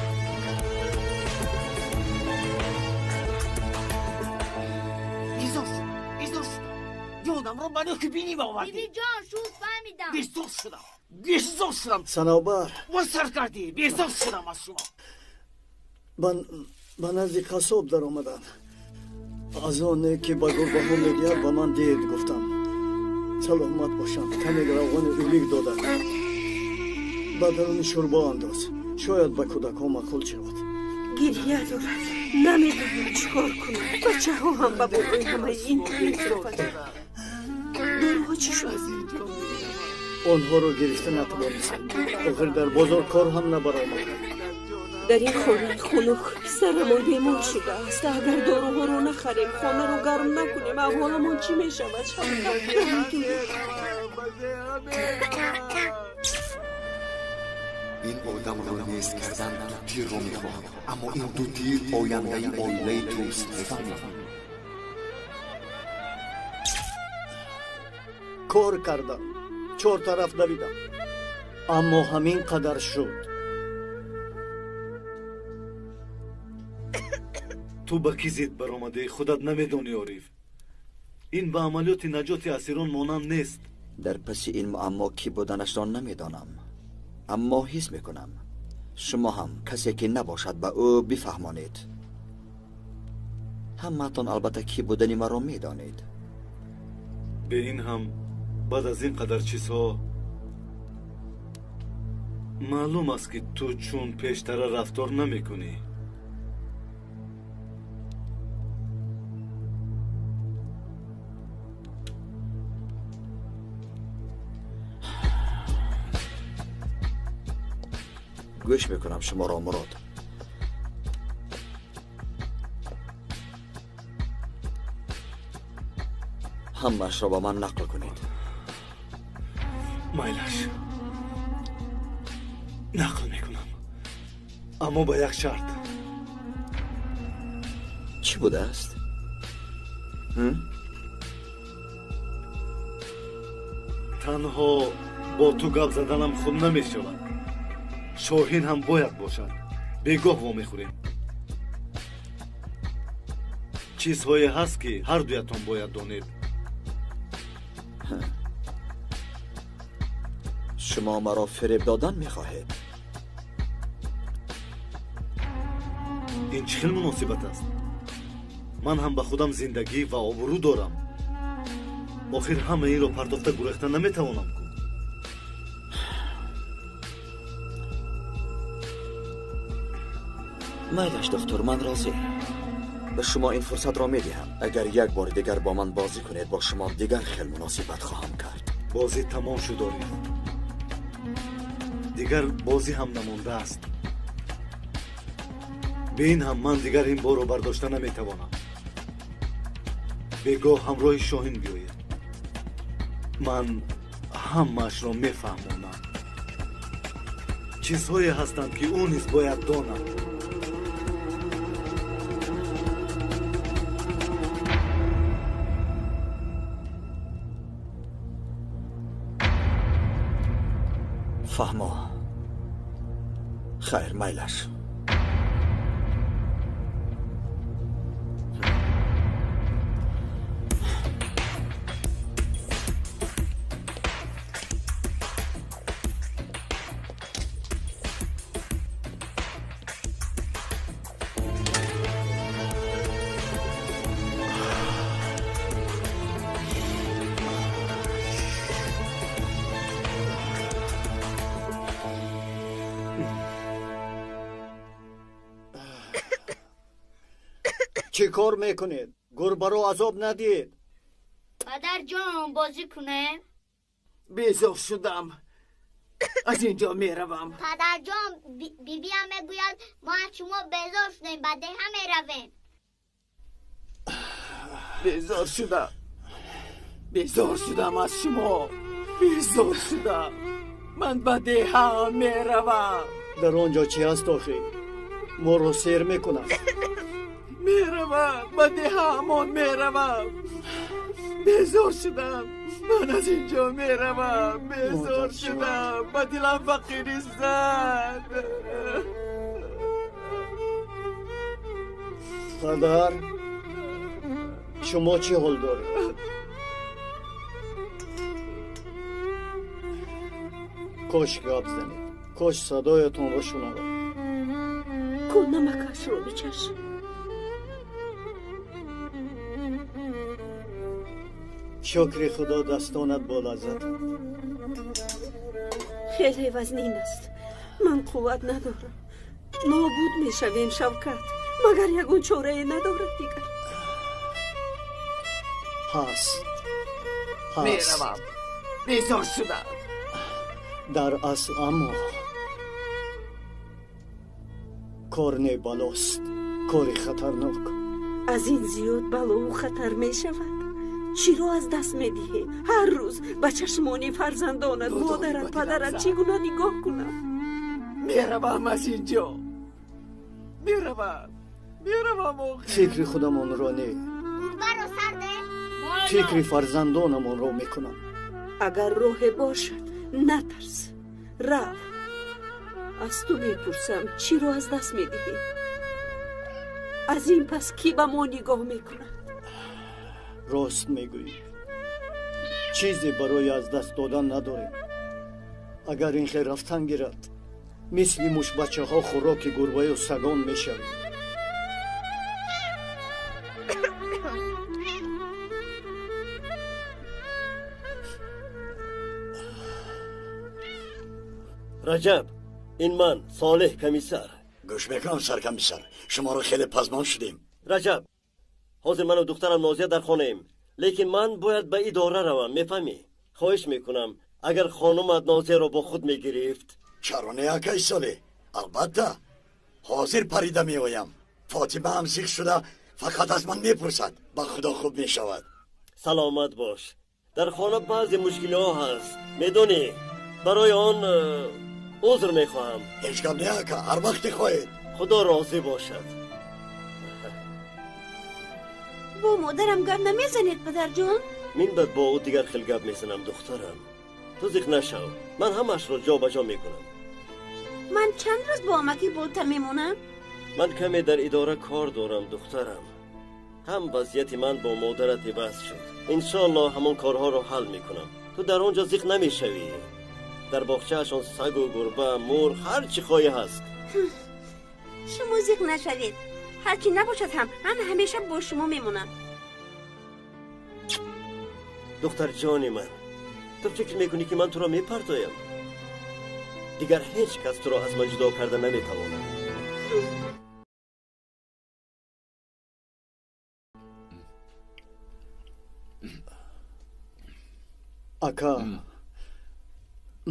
Безор шудам. Ҷонамро ба нӯки биним овардӣ. Бибиҷон, шуд, фаҳмидам. Безор шудам. Безор шудам. Санобар. Ва сар кардӣ. Безор шудам аз шумо. Ба назди қассоб даромаданд. Аз оне ки ба гурбаҳо медиҳад, ба ман диҳед гуфтам. Саломат бошам, каме равғани улик дода. Ба даруни шӯрбо андоз, шояд ба кӯдакҳо маъқул шавад. Гирья дорад, намедонам чӣ кор кунам. Бачаҳо ҳам ба болои ҳамаи ин меафтанд. Доруҳо чӣ шуд? Онҳоро гирифта натавонистем. Охир дар бозор кор ҳам набаромад. Дар ин хонаи хунук писарамон бемор шудааст. Агар доруҳоро нахарем, хонаро гарм накунем, аҳволамон чӣ мешавад? Ин одамро нест кардан ду тирро мехоҳад, аммо ин ду тир ояндаи оилаи туст, мефаҳмӣ? Кор кардам, чор тараф давидам, аммо ҳамин қадар шуд. Ту ба кӣ зид баромадӣ, худат намедонӣ, Ориф. Ин ба амалиёти наҷоти асирон монанд нест. Дар паси ин муаммо кӣ буданашро намедонам, аммо ҳис мекунам шумо ҳам касе ки набошад ба ӯ бифаҳмонед. Ҳамаатон албатта кӣ будани маро медонед. Бе ин ҳам баъд аз ин қадар чизҳо маълум аст, ки ту чун пештара рафтор намекунӣ. Гӯш мекунам шуморо, Мурод. Ҳамаашро ба ман нақл кунед. Майлаш, нақл мекунам, аммо ба як шарт. Чӣ будааст? Танҳо бо ту гап заданам хуб намешавад. Шоҳин ҳам бояд бошад. Бегоҳ вомехӯрем. Чизҳое ҳаст, ки ҳар дуятон бояд донед. Шумо маро фиреб додан мехоҳед? Ин чӣ хел муносибат аст? Ман ҳам ба худам зиндагӣ ва обрӯ дорам. Охир ҳама инро партофта гурехта наметавонам ку. Майлаш, доктор, ман розӣ. Ба шумо ин фурсатро медиҳам. Агар як бори дигар бо ман бозӣ кунед, бо шумо дигар хел муносибат хоҳам кард. Бозӣ тамом шуд, Ориф. Дигар бозӣ ҳам намондааст. Бе ин ҳам ман дигар ин борро бардошта наметавонам. Бегоҳ ҳамроҳи Шоҳин биёед. Ман ҳамаашро мефаҳмонам. Чизҳое ҳастанд, ки ӯ низ бояд донад. Фаҳмо. Хайр, майлаш. Чӣ кор мекунед? Гурбаро азоб надиҳед. Падарҷон, бозӣ кунем? Безор шудам. Аз ин ҷо меравам. Падарҷон, бибиам мегӯяд мо аз шумо безор шудем, ба деҳа меравем. Безор шудам. Безор шудам аз шумо. Безор шудам. Ман ба деҳа меравам. Дар он ҷо чӣ ҳаст охир? Моро сер мекунад. Меравам, ба деҳаамон меравам. Безор шудам. Ман аз ин ҷо меравам. Безор шудам. Ба дилам фақирӣ зад. Падар, шумо чӣ ҳол доред? Кош гап занед, кош садоятонро шунавам. Ку намакашро бичаш. Шукри Худо, дастонат бо лаззат. Хеле вазнин аст. Ман қувват надорам. Нобуд мешавем, Шавкат. Магар ягон чорае надорад дигар? Ҳаст. Ҳаст. Меравам. Безор шудам. Дар асл аммо кор не балост, кори хатарнок. Аз ин зиёд балову хатар мешавад. Чиро аз даст медиҳем? Ҳар рӯз ба чашмони фарзандонат, модарат, падарат чӣ гуна нигоҳ кунам? Меравам аз ин ҷо. Меравам. Меравам охир. Фикри худамонро не, гурбаро сар деҳ. Фикри фарзандонамонро мекунам. Агар роҳе бошад, натарс, рав. Аз ту мепурсам, чиро аз даст медиҳем? Аз ин пас кӣ ба мо нигоҳ мекунад? Рост мегӯӣ. Чизе барои аз даст додан надорем. Агар ин хел рафтан гирад, мисли мушбачаҳо хӯроки гурбаю сагон мешавем. Раҷаб, ин ман, Солеҳ комиссар. Гӯш мекунам, саркомиссар. Шуморо хеле пазмон шудем. Раҷаб, ҳозир ману духтарам Нозия дар хонаем, лекин ман бояд ба идора равам, мефаҳмӣ? Хоҳиш мекунам, агар хонумат Нозияро бо худ мегирифт. Чаро не, акай Солеҳ? Албатта, ҳозир парида меоям. Фотима ҳам зиқ шуда фақат аз ман мепурсад. Ба худо хуб мешавад. Саломат бош. Дар хона баъзе мушкилиҳо ҳаст, медонӣ? Барои он узр мехоҳам. Ҳеҷ гап не, ака, ҳар вақте хоҳед. Худо розӣ бошад. Бо модарам гап намезанед, падарҷон? Мин баъд бо ӯ дигар хел гап мезанам, духтарам. Ту зиқ нашав, ман ҳамаашро ҷо ба ҷо мекунам. Ман чанд рӯз бо амаки Болта мемонам? Ман каме дар идора кор дорам, духтарам. Ҳам вазъияти ман бо модарат иваз шуд. Иншоаллоҳ ҳамон корҳоро ҳал мекунам. Ту дар он ҷо зиқ намешавӣ. Дар боғчаашон сагу гурба, мурғ, ҳар чӣ хоҳӣ ҳаст. Шумо зиқ нашавед. Ҳарчи набошад ҳам, ман ҳамеша бо шумо мемонам. Духтарҷони ман, ту фикр мекунӣ, ки ман туро мепартоям? Дигар ҳеҷ кас туро аз ман ҷудо карда наметавонад. Ака,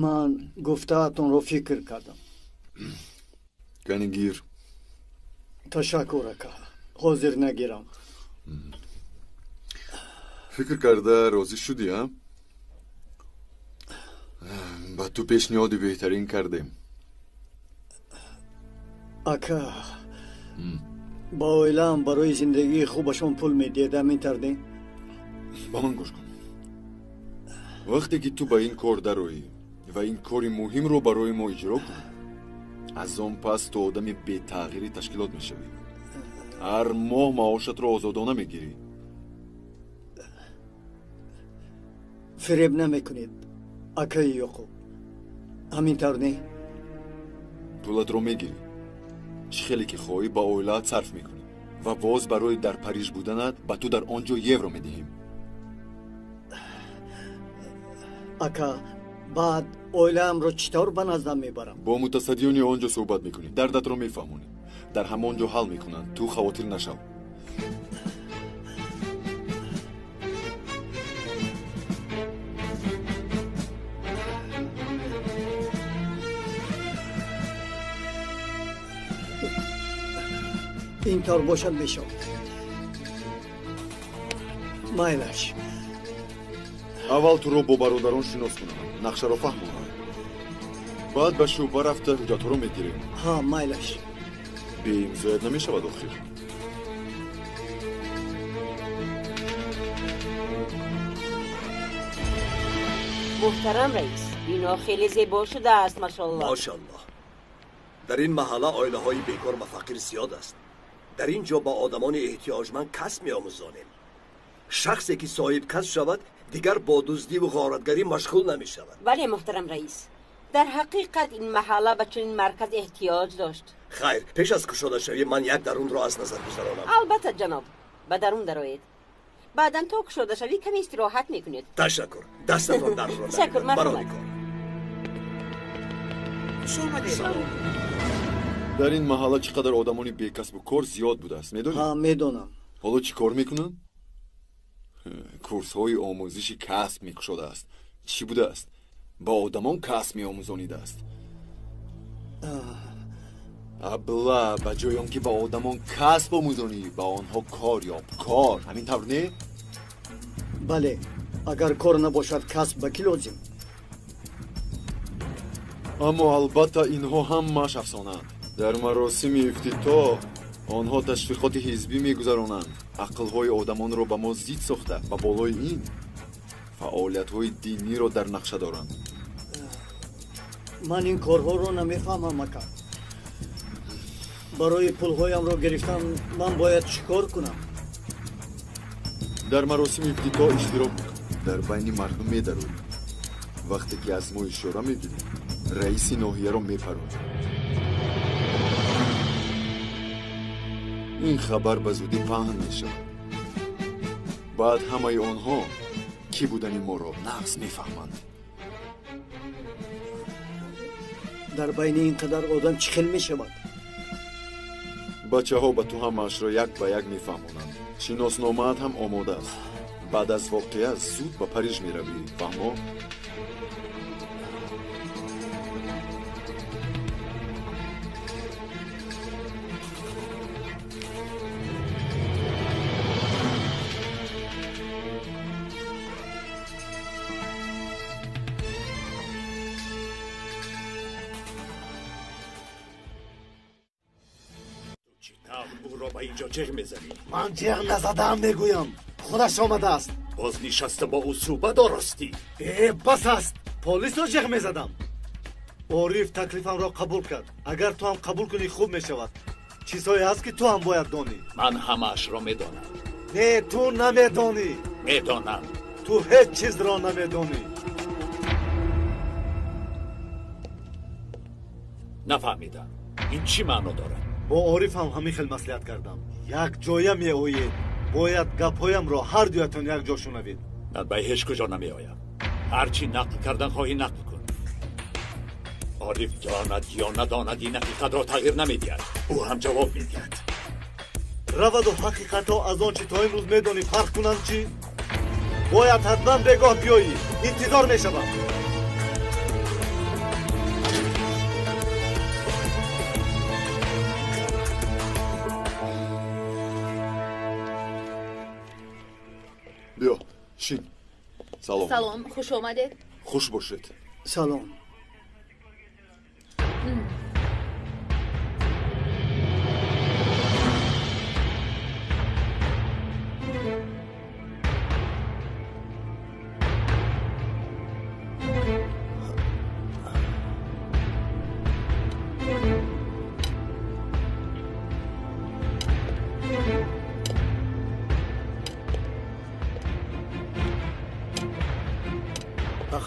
ман гуфтаатонро фикр кардам. Кани гир. Ташаккур, ака, ҳозир нагирам. Фикр карда розӣ шудӣ, а? Ба ту пешниҳоди беҳтарин кардем. Ака, ба оилаам барои зиндагии хубашон пул медиҳед, ҳамин тавр не? Ба ман гӯш кун. Вақте ки ту ба ин кор дароӣ ва ин кори муҳимро барои мо иҷро кунӣ, аз он пас ту одами бетағйири ташкилот мешавӣ. Ҳар моҳ маошатро озодона мегирӣ. Фиреб намекунед, акаи Ёқуб, ҳамин тавр не? Пулатро мегирӣ, чӣ хеле ки хоҳӣ ба оилаат сарф мекунӣ ва боз барои дар Париж буданат ба ту дар он ҷо евро медиҳем. Ака, баъд оилаамро чӣ тавр ба наздам мебарам? Бо мутасаддиёни он ҷо суҳбат мекунӣ, дардатро мефаҳмонӣ, дар ҳамон ҷо ҳал мекунанд. Ту хавотир нашав. Ин тавр бошад, мешавад. Майлаш. Аввал туро бо бародарон шинос кунам, нақшаро фаҳмонам, баъд ба шӯъба рафта ҳуҷҷатҳоро мегирем. Ҳа, майлаш. Беимзоят намешавад охир. Муҳтарам раис, бино хеле зебо шудааст, машоаллоҳ. Машоаллоҳ. Дар ин маҳалла оилаҳои бекор ва фақир зиёд аст. Дар ин ҷо ба одамони эҳтиёҷманд касб меомӯзонем. Шахсе ки соҳиб касб шавад, дигар бо дуздиву ғоратгарӣ машғул намешавад. Бале, муҳтарам раис, дар ҳақиқат ин маҳалла ба чунин марказ эҳтиёҷ дошт. Хайр, пеш аз кушодашавӣ ман як дарунро аз назар гузаронам. Албатта, ҷаноб, ба дарун дароед. Баъдан то кушодашавӣ каме истироҳат мекунед. Ташаккур, дастатон дарро. Ташаккур, марҳамат. Дар ин маҳалла чӣ қадар одамони бекасбу кор зиёд будааст, медонӣ? Ҳа, медонам. Ҳоло чӣ кор мекунанд? Курсҳои омӯзиши касб мекушодааст. Чӣ будааст? Ба одамон касб меомӯзонидааст. Абла, ба ҷои он ки ба одамон касб омӯзонӣ, ба онҳо кор ёб, кор. Ҳамин тавр не? Бале, агар кор набошад, касб ба кӣ лозим? Аммо албатта инҳо ҳамааш афсонаанд. Дар маросими ифтитоҳ онҳо ташвиқоти ҳизбӣ мегузаронанд, ақлҳои одамонро ба мо зид сохта, ба болои ин фаъолиятҳои диниро дар нақша доранд. Ман ин корҳоро намефаҳмам, ака. Барои пулҳоямро гирифтан ман бояд чӣ кор кунам? Дар маросими ифтитоҳ иштирок мекун, дар байни мардум медароӣ. Вақте ки аз мо ишора мегирӣ, раиси ноҳияро мепаронӣ. Ин хабар ба зудӣ паҳн мешавад. Баъд ҳамаи онҳо кӣ будани моро нағз мефаҳманд. Дар байни ин қадар одам чӣ хел мешавад? Бачаҳо ба ту ҳамаашро як ба як мефаҳмонанд. Шиносномаат ҳам омода аст. Баъд аз воқеа зуд ба Париж меравӣ, фаҳмо? ҷеғ мезанӣ? Ман ҷеғ назадаам, мегӯям, худаш омадааст. Боз нишаста бо ӯ суҳбат оростӣ. Э, бас аст, полисро ҷеғ мезадам. Ориф таклифамро қабул кард. Агар ту ҳам қабул кунӣ, хуб мешавад. Чизҳое ҳаст, ки ту ҳам бояд донӣ. Ман ҳамаашро медонам. Не, ту намедонӣ. Медонам. Ту ҳеҷ чизро намедонӣ. Нафаҳмидам, ин чӣ маъно дорад? Бо Ориф ҳам ҳамин хел маслиҳат кардам. Як ҷоя меоед, бояд гапҳоямро ҳар дуятон якҷо шунавед. Ман ба ҳеҷ куҷо намеоям. Ҳар чӣ нақл кардан хоҳӣ, нақл кун. Ориф донад ё надонад, ин ҳақиқатро тағйир намедиҳад. Ӯ ҳам ҷавоб медиҳад. Раваду ҳақиқатҳо аз он чӣ то имрӯз медонӣ фарқ кунанд чӣ? Бояд ҳатман бегоҳ биёӣ. Интизор мешавам. Биё, шин. Салом. Салом, хуш омадед. Хуш бошед. Салом.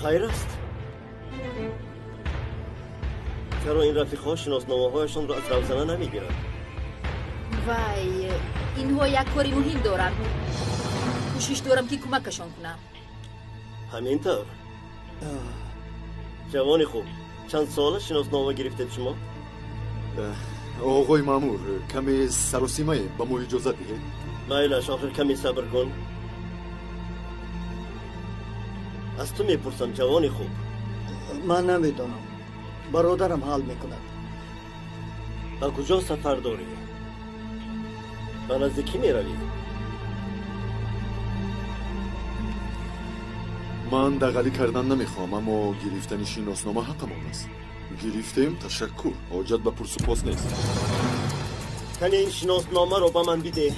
Хайр аст? Чаро ин рафиқҳо шиносномаҳояшонро аз равзана намегиранд? Вай, инҳо як кори муҳим доранд. Кӯшиш дорам, ки кӯмакашон кунам. Ҳамин тавр. Ҷавони хуб, чанд сола шиноснома гирифтед шумо? Оғои маъмур, каме саросимаем, ба мо иҷозат диҳед. Майлаш, охир каме сабр кун. Аз ту мепурсам, ҷавони хуб. Ман намедонам. Бародарам ҳал мекунад. Ба куҷо сафар дорӣ? Ба назди кӣ меравӣ? Ман дағалӣ кардан намехоҳам, аммо гирифтани шиноснома ҳаққамон аст. Гирифтем, ташаккур. Ҳоҷат ба пурсупос нест. Кани ин шиносномаро ба ман бидеҳ.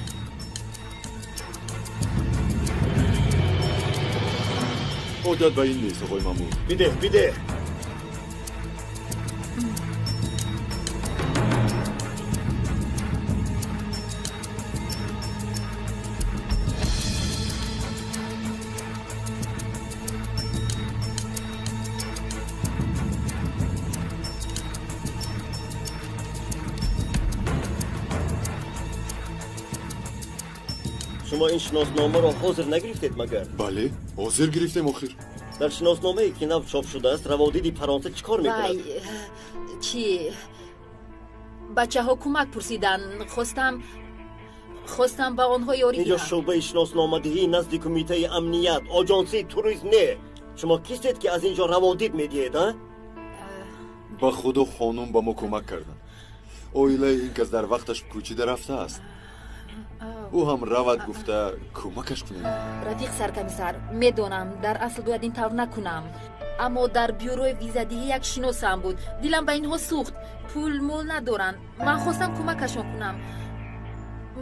Ҳоҷат ба ин нест, оғои маъмур. Бидеҳ, бидеҳ. Шумо ин шиносномаро ҳозир нагирифтед магар? Бале, ҳозир гирифтем охир. Дар шиносномае ки нав чоп шудааст, раводиди Фаронса чӣ кор мекунад? Вай, чӣ? Бачаҳо кӯмак пурсиданд. Хостам ба онҳо ёрӣ Инҷо диҳам. шӯъбаи шиносномадиҳӣ назди кумитаи амният, оҷонсии туризм не. Шумо кистед, ки аз ин ҷо раводид медиҳед, а? Ба худо, хонум ба мо кӯмак карданд. Оилаи ин кас дар вақташ кӯчида рафтааст. Ӯ ҳам равад гуфта, кӯмакаш кунем. Рафиқ саркомиссар, медонам, дар асл бояд ин тавр накунам, аммо дар бюрои визадиҳӣ як шиносам буд. Дилам ба инҳо сӯхт. Пул мол надоранд. Ман хостам кӯмакашон кунам.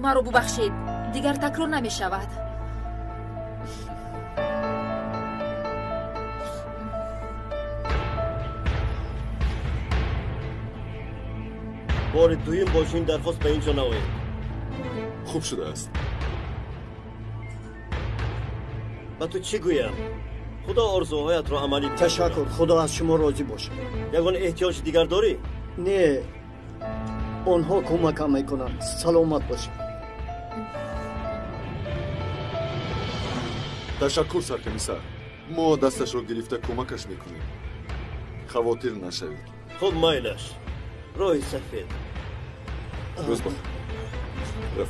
Маро бубахшед, дигар такрор намешавад. Бори дуюм бо чунин дархост ба ин ҷо наоед. Хуб шудааст. Ба ту чӣ гӯям? Худо орзуҳоятро амалӣ бигардонад. Ташаккур, худо аз шумо розӣ бошад. Ягон эҳтиёҷи дигар дорӣ? Не, онҳо кӯмакам мекунанд. Саломат бошед. Ташаккур, саркомиссар. Мо дасташро гирифта кӯмакаш мекунем. Хавотир нашавед. Хуб, майлаш. Роҳи сафед. Рӯз бахайр.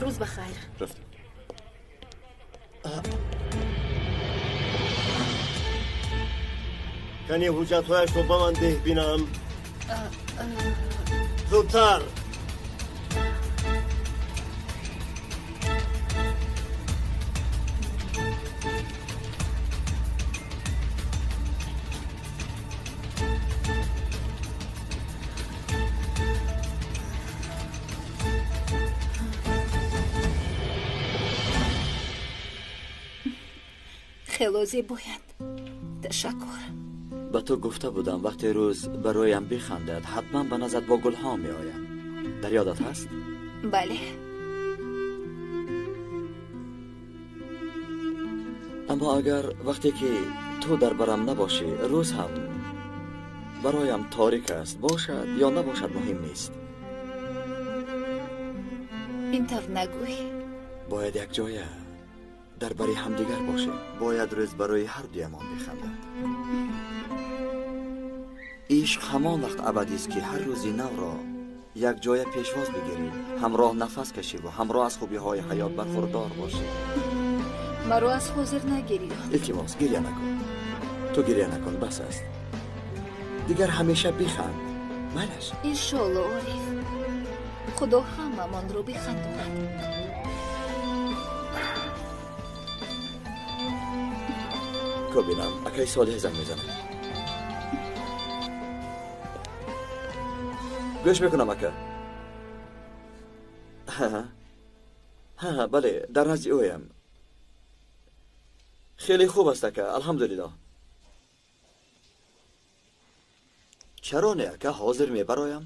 Рӯз бахайр. Рафтем. Кани ҳуҷҷатҳояшро ба ман деҳ, бинам. Зудтар. Хело зебоянд. Ташаккур. Ба ту гуфта будам, вақте рӯз бароям бихандад, ҳатман ба назар бо гулҳо меоям. Дар ёдат ҳаст? Бале. Аммо агар вақте ки ту дар барам набошӣ, рӯз ҳам Бароям торик аст, бошад ё набошад муҳим нест. Ин тавр нагӯй. Бояд якҷоя дар бари ҳамдигар бошем. Бояд рӯз барои ҳар дуямон бихандад. Ишқ ҳамон вақт абадист, ки ҳар рӯзи навро якҷоя пешвоз бигирӣ, ҳамроҳ нафас кашӣ ва ҳамроҳ аз хубиҳои ҳаёт бархурдор бошӣ. Маро аз ҳозир нагирӣ. Илтимос, гиря накун. Ту гиря накун, бас аст. Дигар ҳамеша биханд. Майлаш? Иншолло, Ориф. Худо ҳамамонро бихандонад. Ко бинам, акаи Солеҳ занг мезанад. Гӯш мекунам, ака. Ҳа, бале, дар назди ӯям. Хеле хуб аст, ака, алҳамдулиллоҳ. Чаро не, ака, ҳозир мебароям?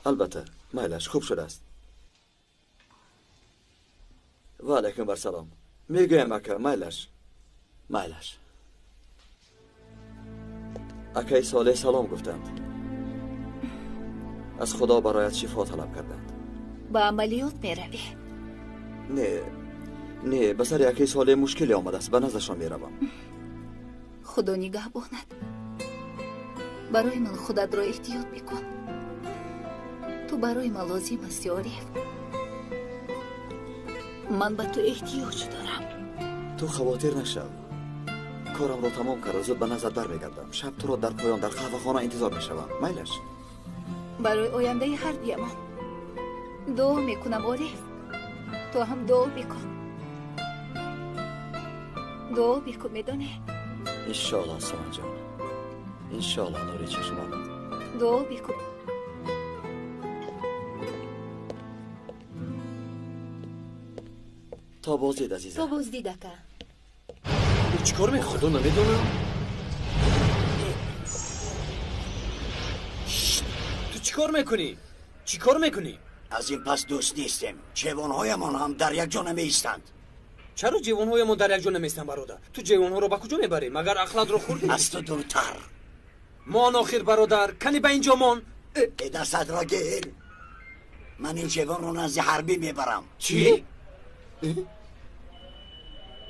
Албатта, майлаш, хуб шудааст. Ва алайкум барсалом. Мегӯям, ака, майлаш. Майлаш. Акаи Солеҳ салом гуфтанд. Аз Худо бароят шифо талаб карданд. Ба амалиёт меравӣ? Не, не, ба сари акаи Солеҳ мушкиле омадааст, ба наздашон меравам. Худо нигаҳбонад. Барои ман худатро эҳтиёт бикун. Ту барои ман лозим ҳасти, Ориф. Ман ба ту эҳтиёҷ дорам. Ту хавотир нашав. Корамро тамом карда зуд ба наздат бармегардам. Шаб туро дар поён дар қаҳвахона интизор мешавам. Майлаш? Барои ояндаи ҳар дуямон дуо мекунам, Ориф. Ту ҳам дуо бикун. Дуо бикун, медонӣ? Иншоаллоҳ, Саманҷон. Иншоаллоҳ, нури чашмонам. Дуо бикун. То боздид, азизам. То боздид, ака. Ӯ чӣ кор мекунад? Худо намедонам. Ту чӣ кор мекунӣ? Чӣ кор мекунӣ? Аз ин пас дӯст нестем. Ҷевонҳоямон ҳам дар як ҷо намеистанд. Чаро ҷевонҳоямон дар як ҷо намеистанд, бародар? Ту ҷевонҳоро ба куҷо мебарӣ? Магар ахлатро хӯрдӣ? Аз ту дуртар. Мон охир, бародар. Кани ба ин ҷо мон. Э, дастатро гир. Ман ин ҷевонро назди ҳарбӣ мебарам. Чӣ?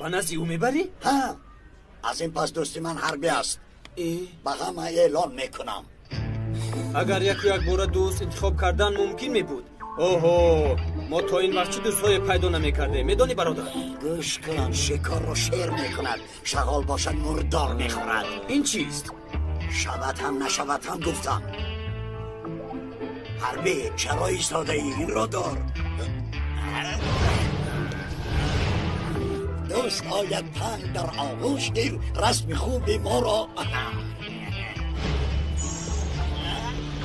Ба назди ӯ мебарӣ? Ҳа, аз ин пас дӯсти ман ҳарбӣ аст. Ба ҳама эълон мекунам. Агар яку якбора дӯст интихоб кардан мумкин мебуд, оҳо, мо то ин вақт чӣ дӯстҳое пайдо намекардем, медонӣ, бародар? Гӯш кун, шикорро шер мекунад, шағол бошад мурдор мехӯрад. Ин чист? Шавад ҳам нашавад ҳам гуфтам. Ҳарбӣ, чаро истодаӣ? Инро дор. Дӯст ояд танг дар оғӯш гир, расми хуби моро.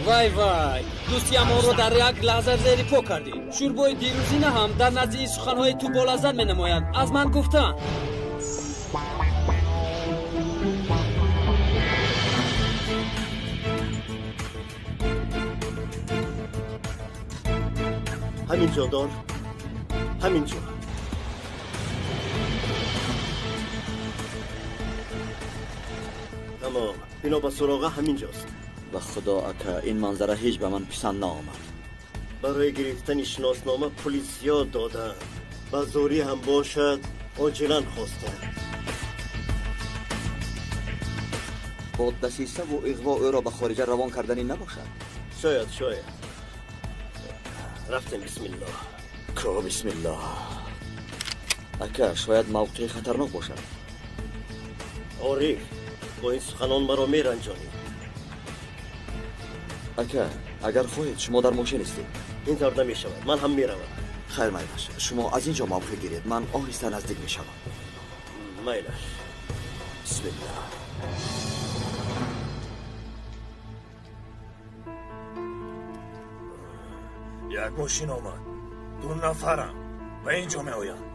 Вай вай, дӯстиамонро дар як лаҳза зери по кардӣ. Шӯрбои дирӯзина ҳам дар назди ин суханҳои ту болаззат менамоянд. Аз ман гуфтанд. Ҳамин ҷо дор, ҳамин ҷо. Тамом, бино ба суроға ҳамин ҷост. Ба худо, ака, ин манзара ҳеҷ ба ман писанд наомад. Барои гирифтани шиноснома пули зиёд додам. Ба зӯрӣ ҳам бошад, оҷилан хостам. Бо дасисаву иғво ӯро ба хориҷа равон карданӣ набошад? Шояд, шояд. Рафтем, бисмиллоҳ. Ко бисмиллоҳ. Ака, шояд мавқеи хатарнок бошад. Ориф, бо ин суханон маро меранҷонӣ. Ака, агар хоҳед, шумо дар мошин истед. Ин тавр намешавад, ман ҳам меравам. Хайр, майлаш, шумо аз ин ҷо мавқеъ гиред, ман оҳиста наздик мешавам. Майлаш. Бисмиллоҳ. Як мошин омад. Ду нафарам ба ин ҷо меоянд.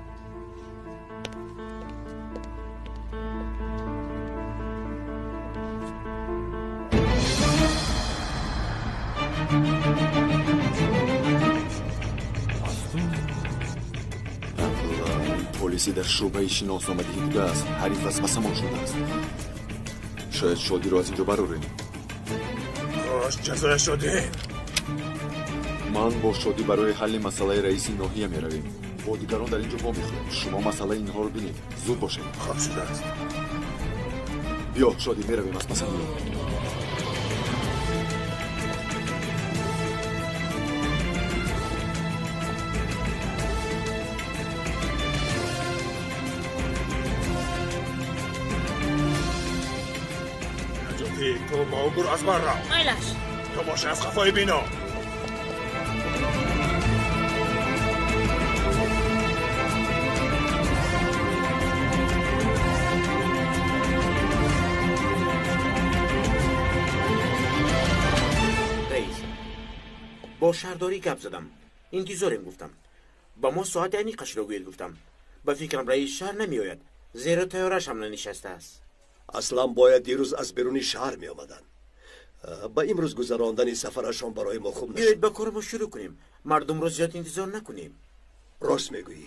Полиси дар шӯъбаи шиносномадиҳӣ будааст. Ҳариф васвасамон шудааст. Шояд Шодиро аз инҷо барорем. Кош ҷазояшро диҳем. Ман бо Шодӣ барои ҳалли масъалаи раиси ноҳия меравем. Бо дигарон дар инҷо вомехӯрем. Шумо масъалаи инҳоро бинед. Зуд бошед. Хоб шудааст. Биё, Шодӣ, меравем аз пасам. Наҷотӣ, ту бо ӯ гур аз ман рав. Майлаш. Ту боши аз қафои бино. Раис, бо шаҳрдорӣ гап задам. Интизорем гуфтам. Ба мо соати аниқашро гӯед гуфтам. Ба фикрам раиси шаҳр намеояд, зеро тайёраш ҳам нанишастааст. Аслан бояд дирӯз аз беруни шаҳр меомаданд. Ба имрӯз гузарондани сафарашон барои мо хуб нашуд. Биёед ба кори мо шурӯъ кунем. Мардумро зиёд интизор накунем. Рост мегӯӣ.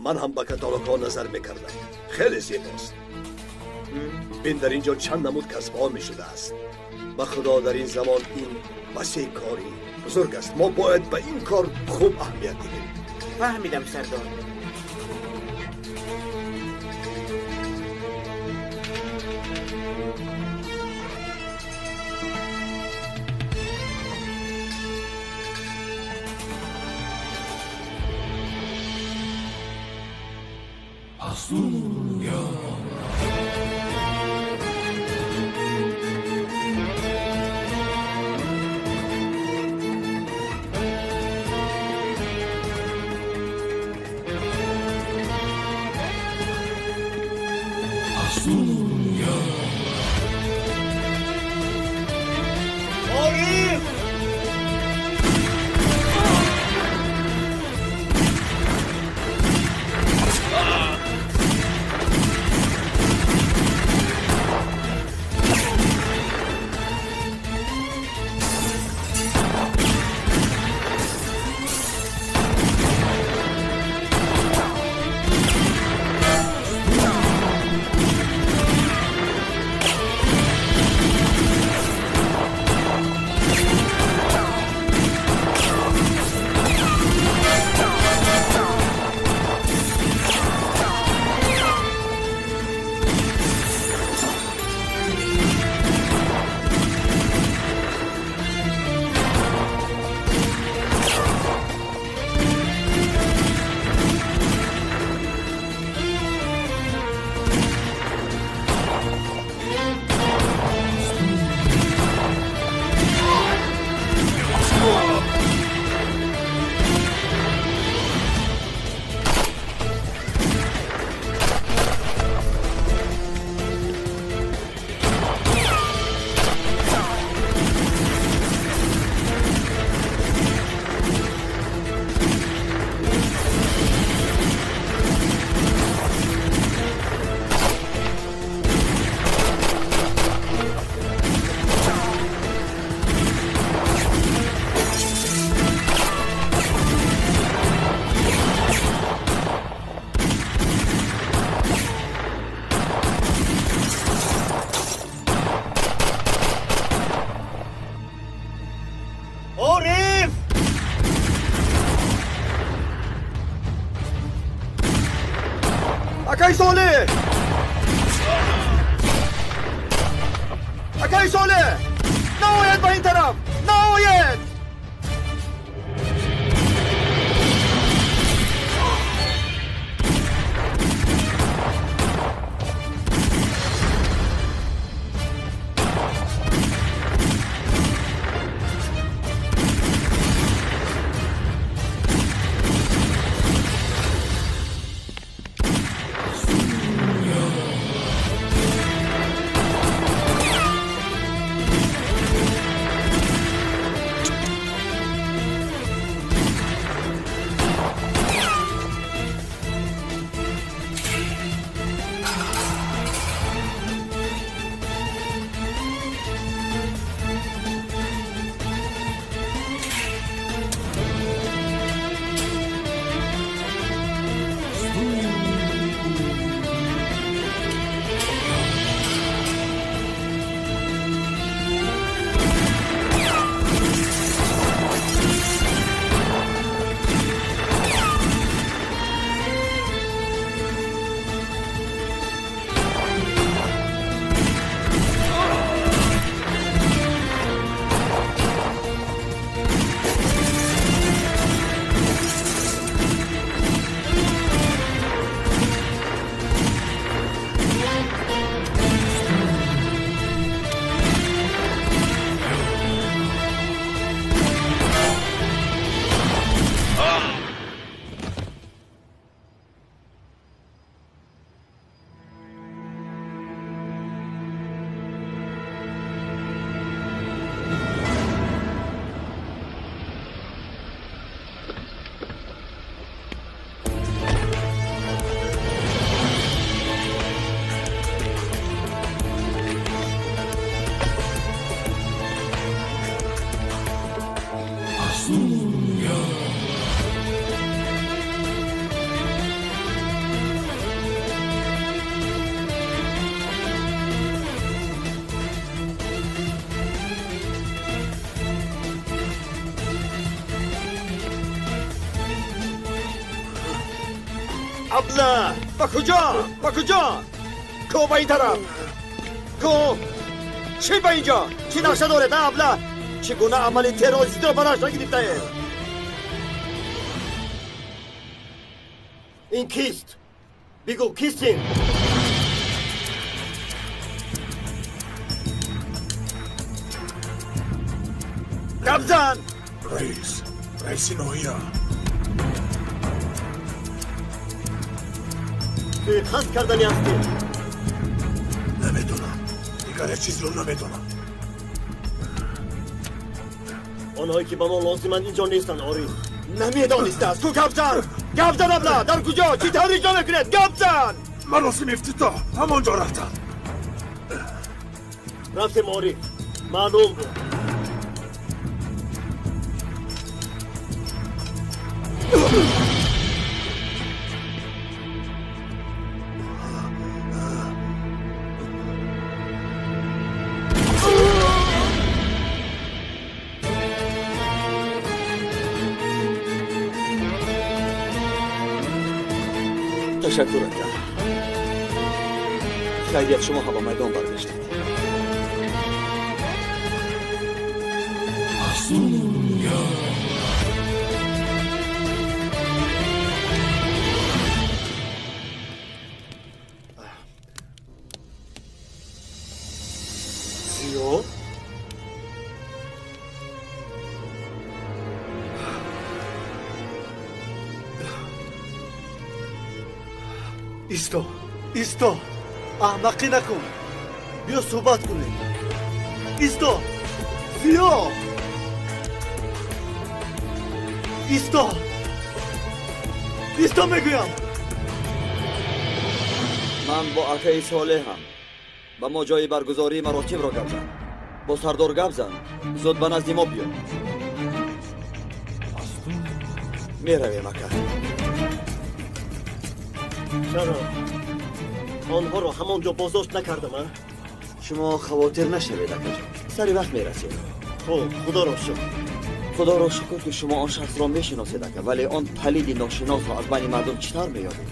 Ман ҳам ба каталогҳо назар мекардам. Хеле зебост. Бин, дар ин ҷо чанд намуд касбҳо мешудааст. Ба худо, дар ин замон ин васеъ кори бузург аст. Мо бояд ба ин кор хуб аҳамият диҳем. Фаҳмидам, сардор. Акай Солеҳ! Акай Солеҳ! Наояд ба ин тараф! Наояд! Абла, ба куҷо? Ба куҷо? Ко ба ин тараф? Ко? Чӣ ба инҷо? Чӣ нақша доред, а, абла? Чӣ гуна амали террористиро ба нақша гирифтаед? Ин кист? Бигӯ, кист ин? Гап зан! Раис, раиси ноҳия. Суиқасд кардани ҳастӣ? Намедонам. Дигар ҳеҷ чизро намедонам. Онҳое ки ба мо лозиманд инҷо нестанд, Ориф. Намедонистааст. Ку гап зан! Гап зан, абла! Дар куҷо? Чӣ тавр иҷро мекунед? Гап зан! Маросими ифтитоҳ ҳамон ҷо рафтанд. Рафтем, Ориф. Маълум буд. Ташаккур, ака. Хайрият, шумо ҳам ба майдон баргаштед. Зиё? Исто, исто, аҳмақӣ накун. Биё суҳбат кунем. Исто, Зиё! Исто! Исто мегӯям! Ман бо акаи Солеҳам. Ба мо ҷои баргузории маротибро гап зан. Бо сардор гап зан. Зуд ба назди мо биё. Меравем, ака. Чаро онҳоро ҳамон ҷо боздошт накардам, а? Шумо хавотир нашавед, акаҷон. Сари вақт мерасем. Хуб, худоро шукр. Худоро шукр, ки шумо он шахсро мешиносед, ака, вале он палиди ношиносро аз байни мардум чӣ тавр меёбед?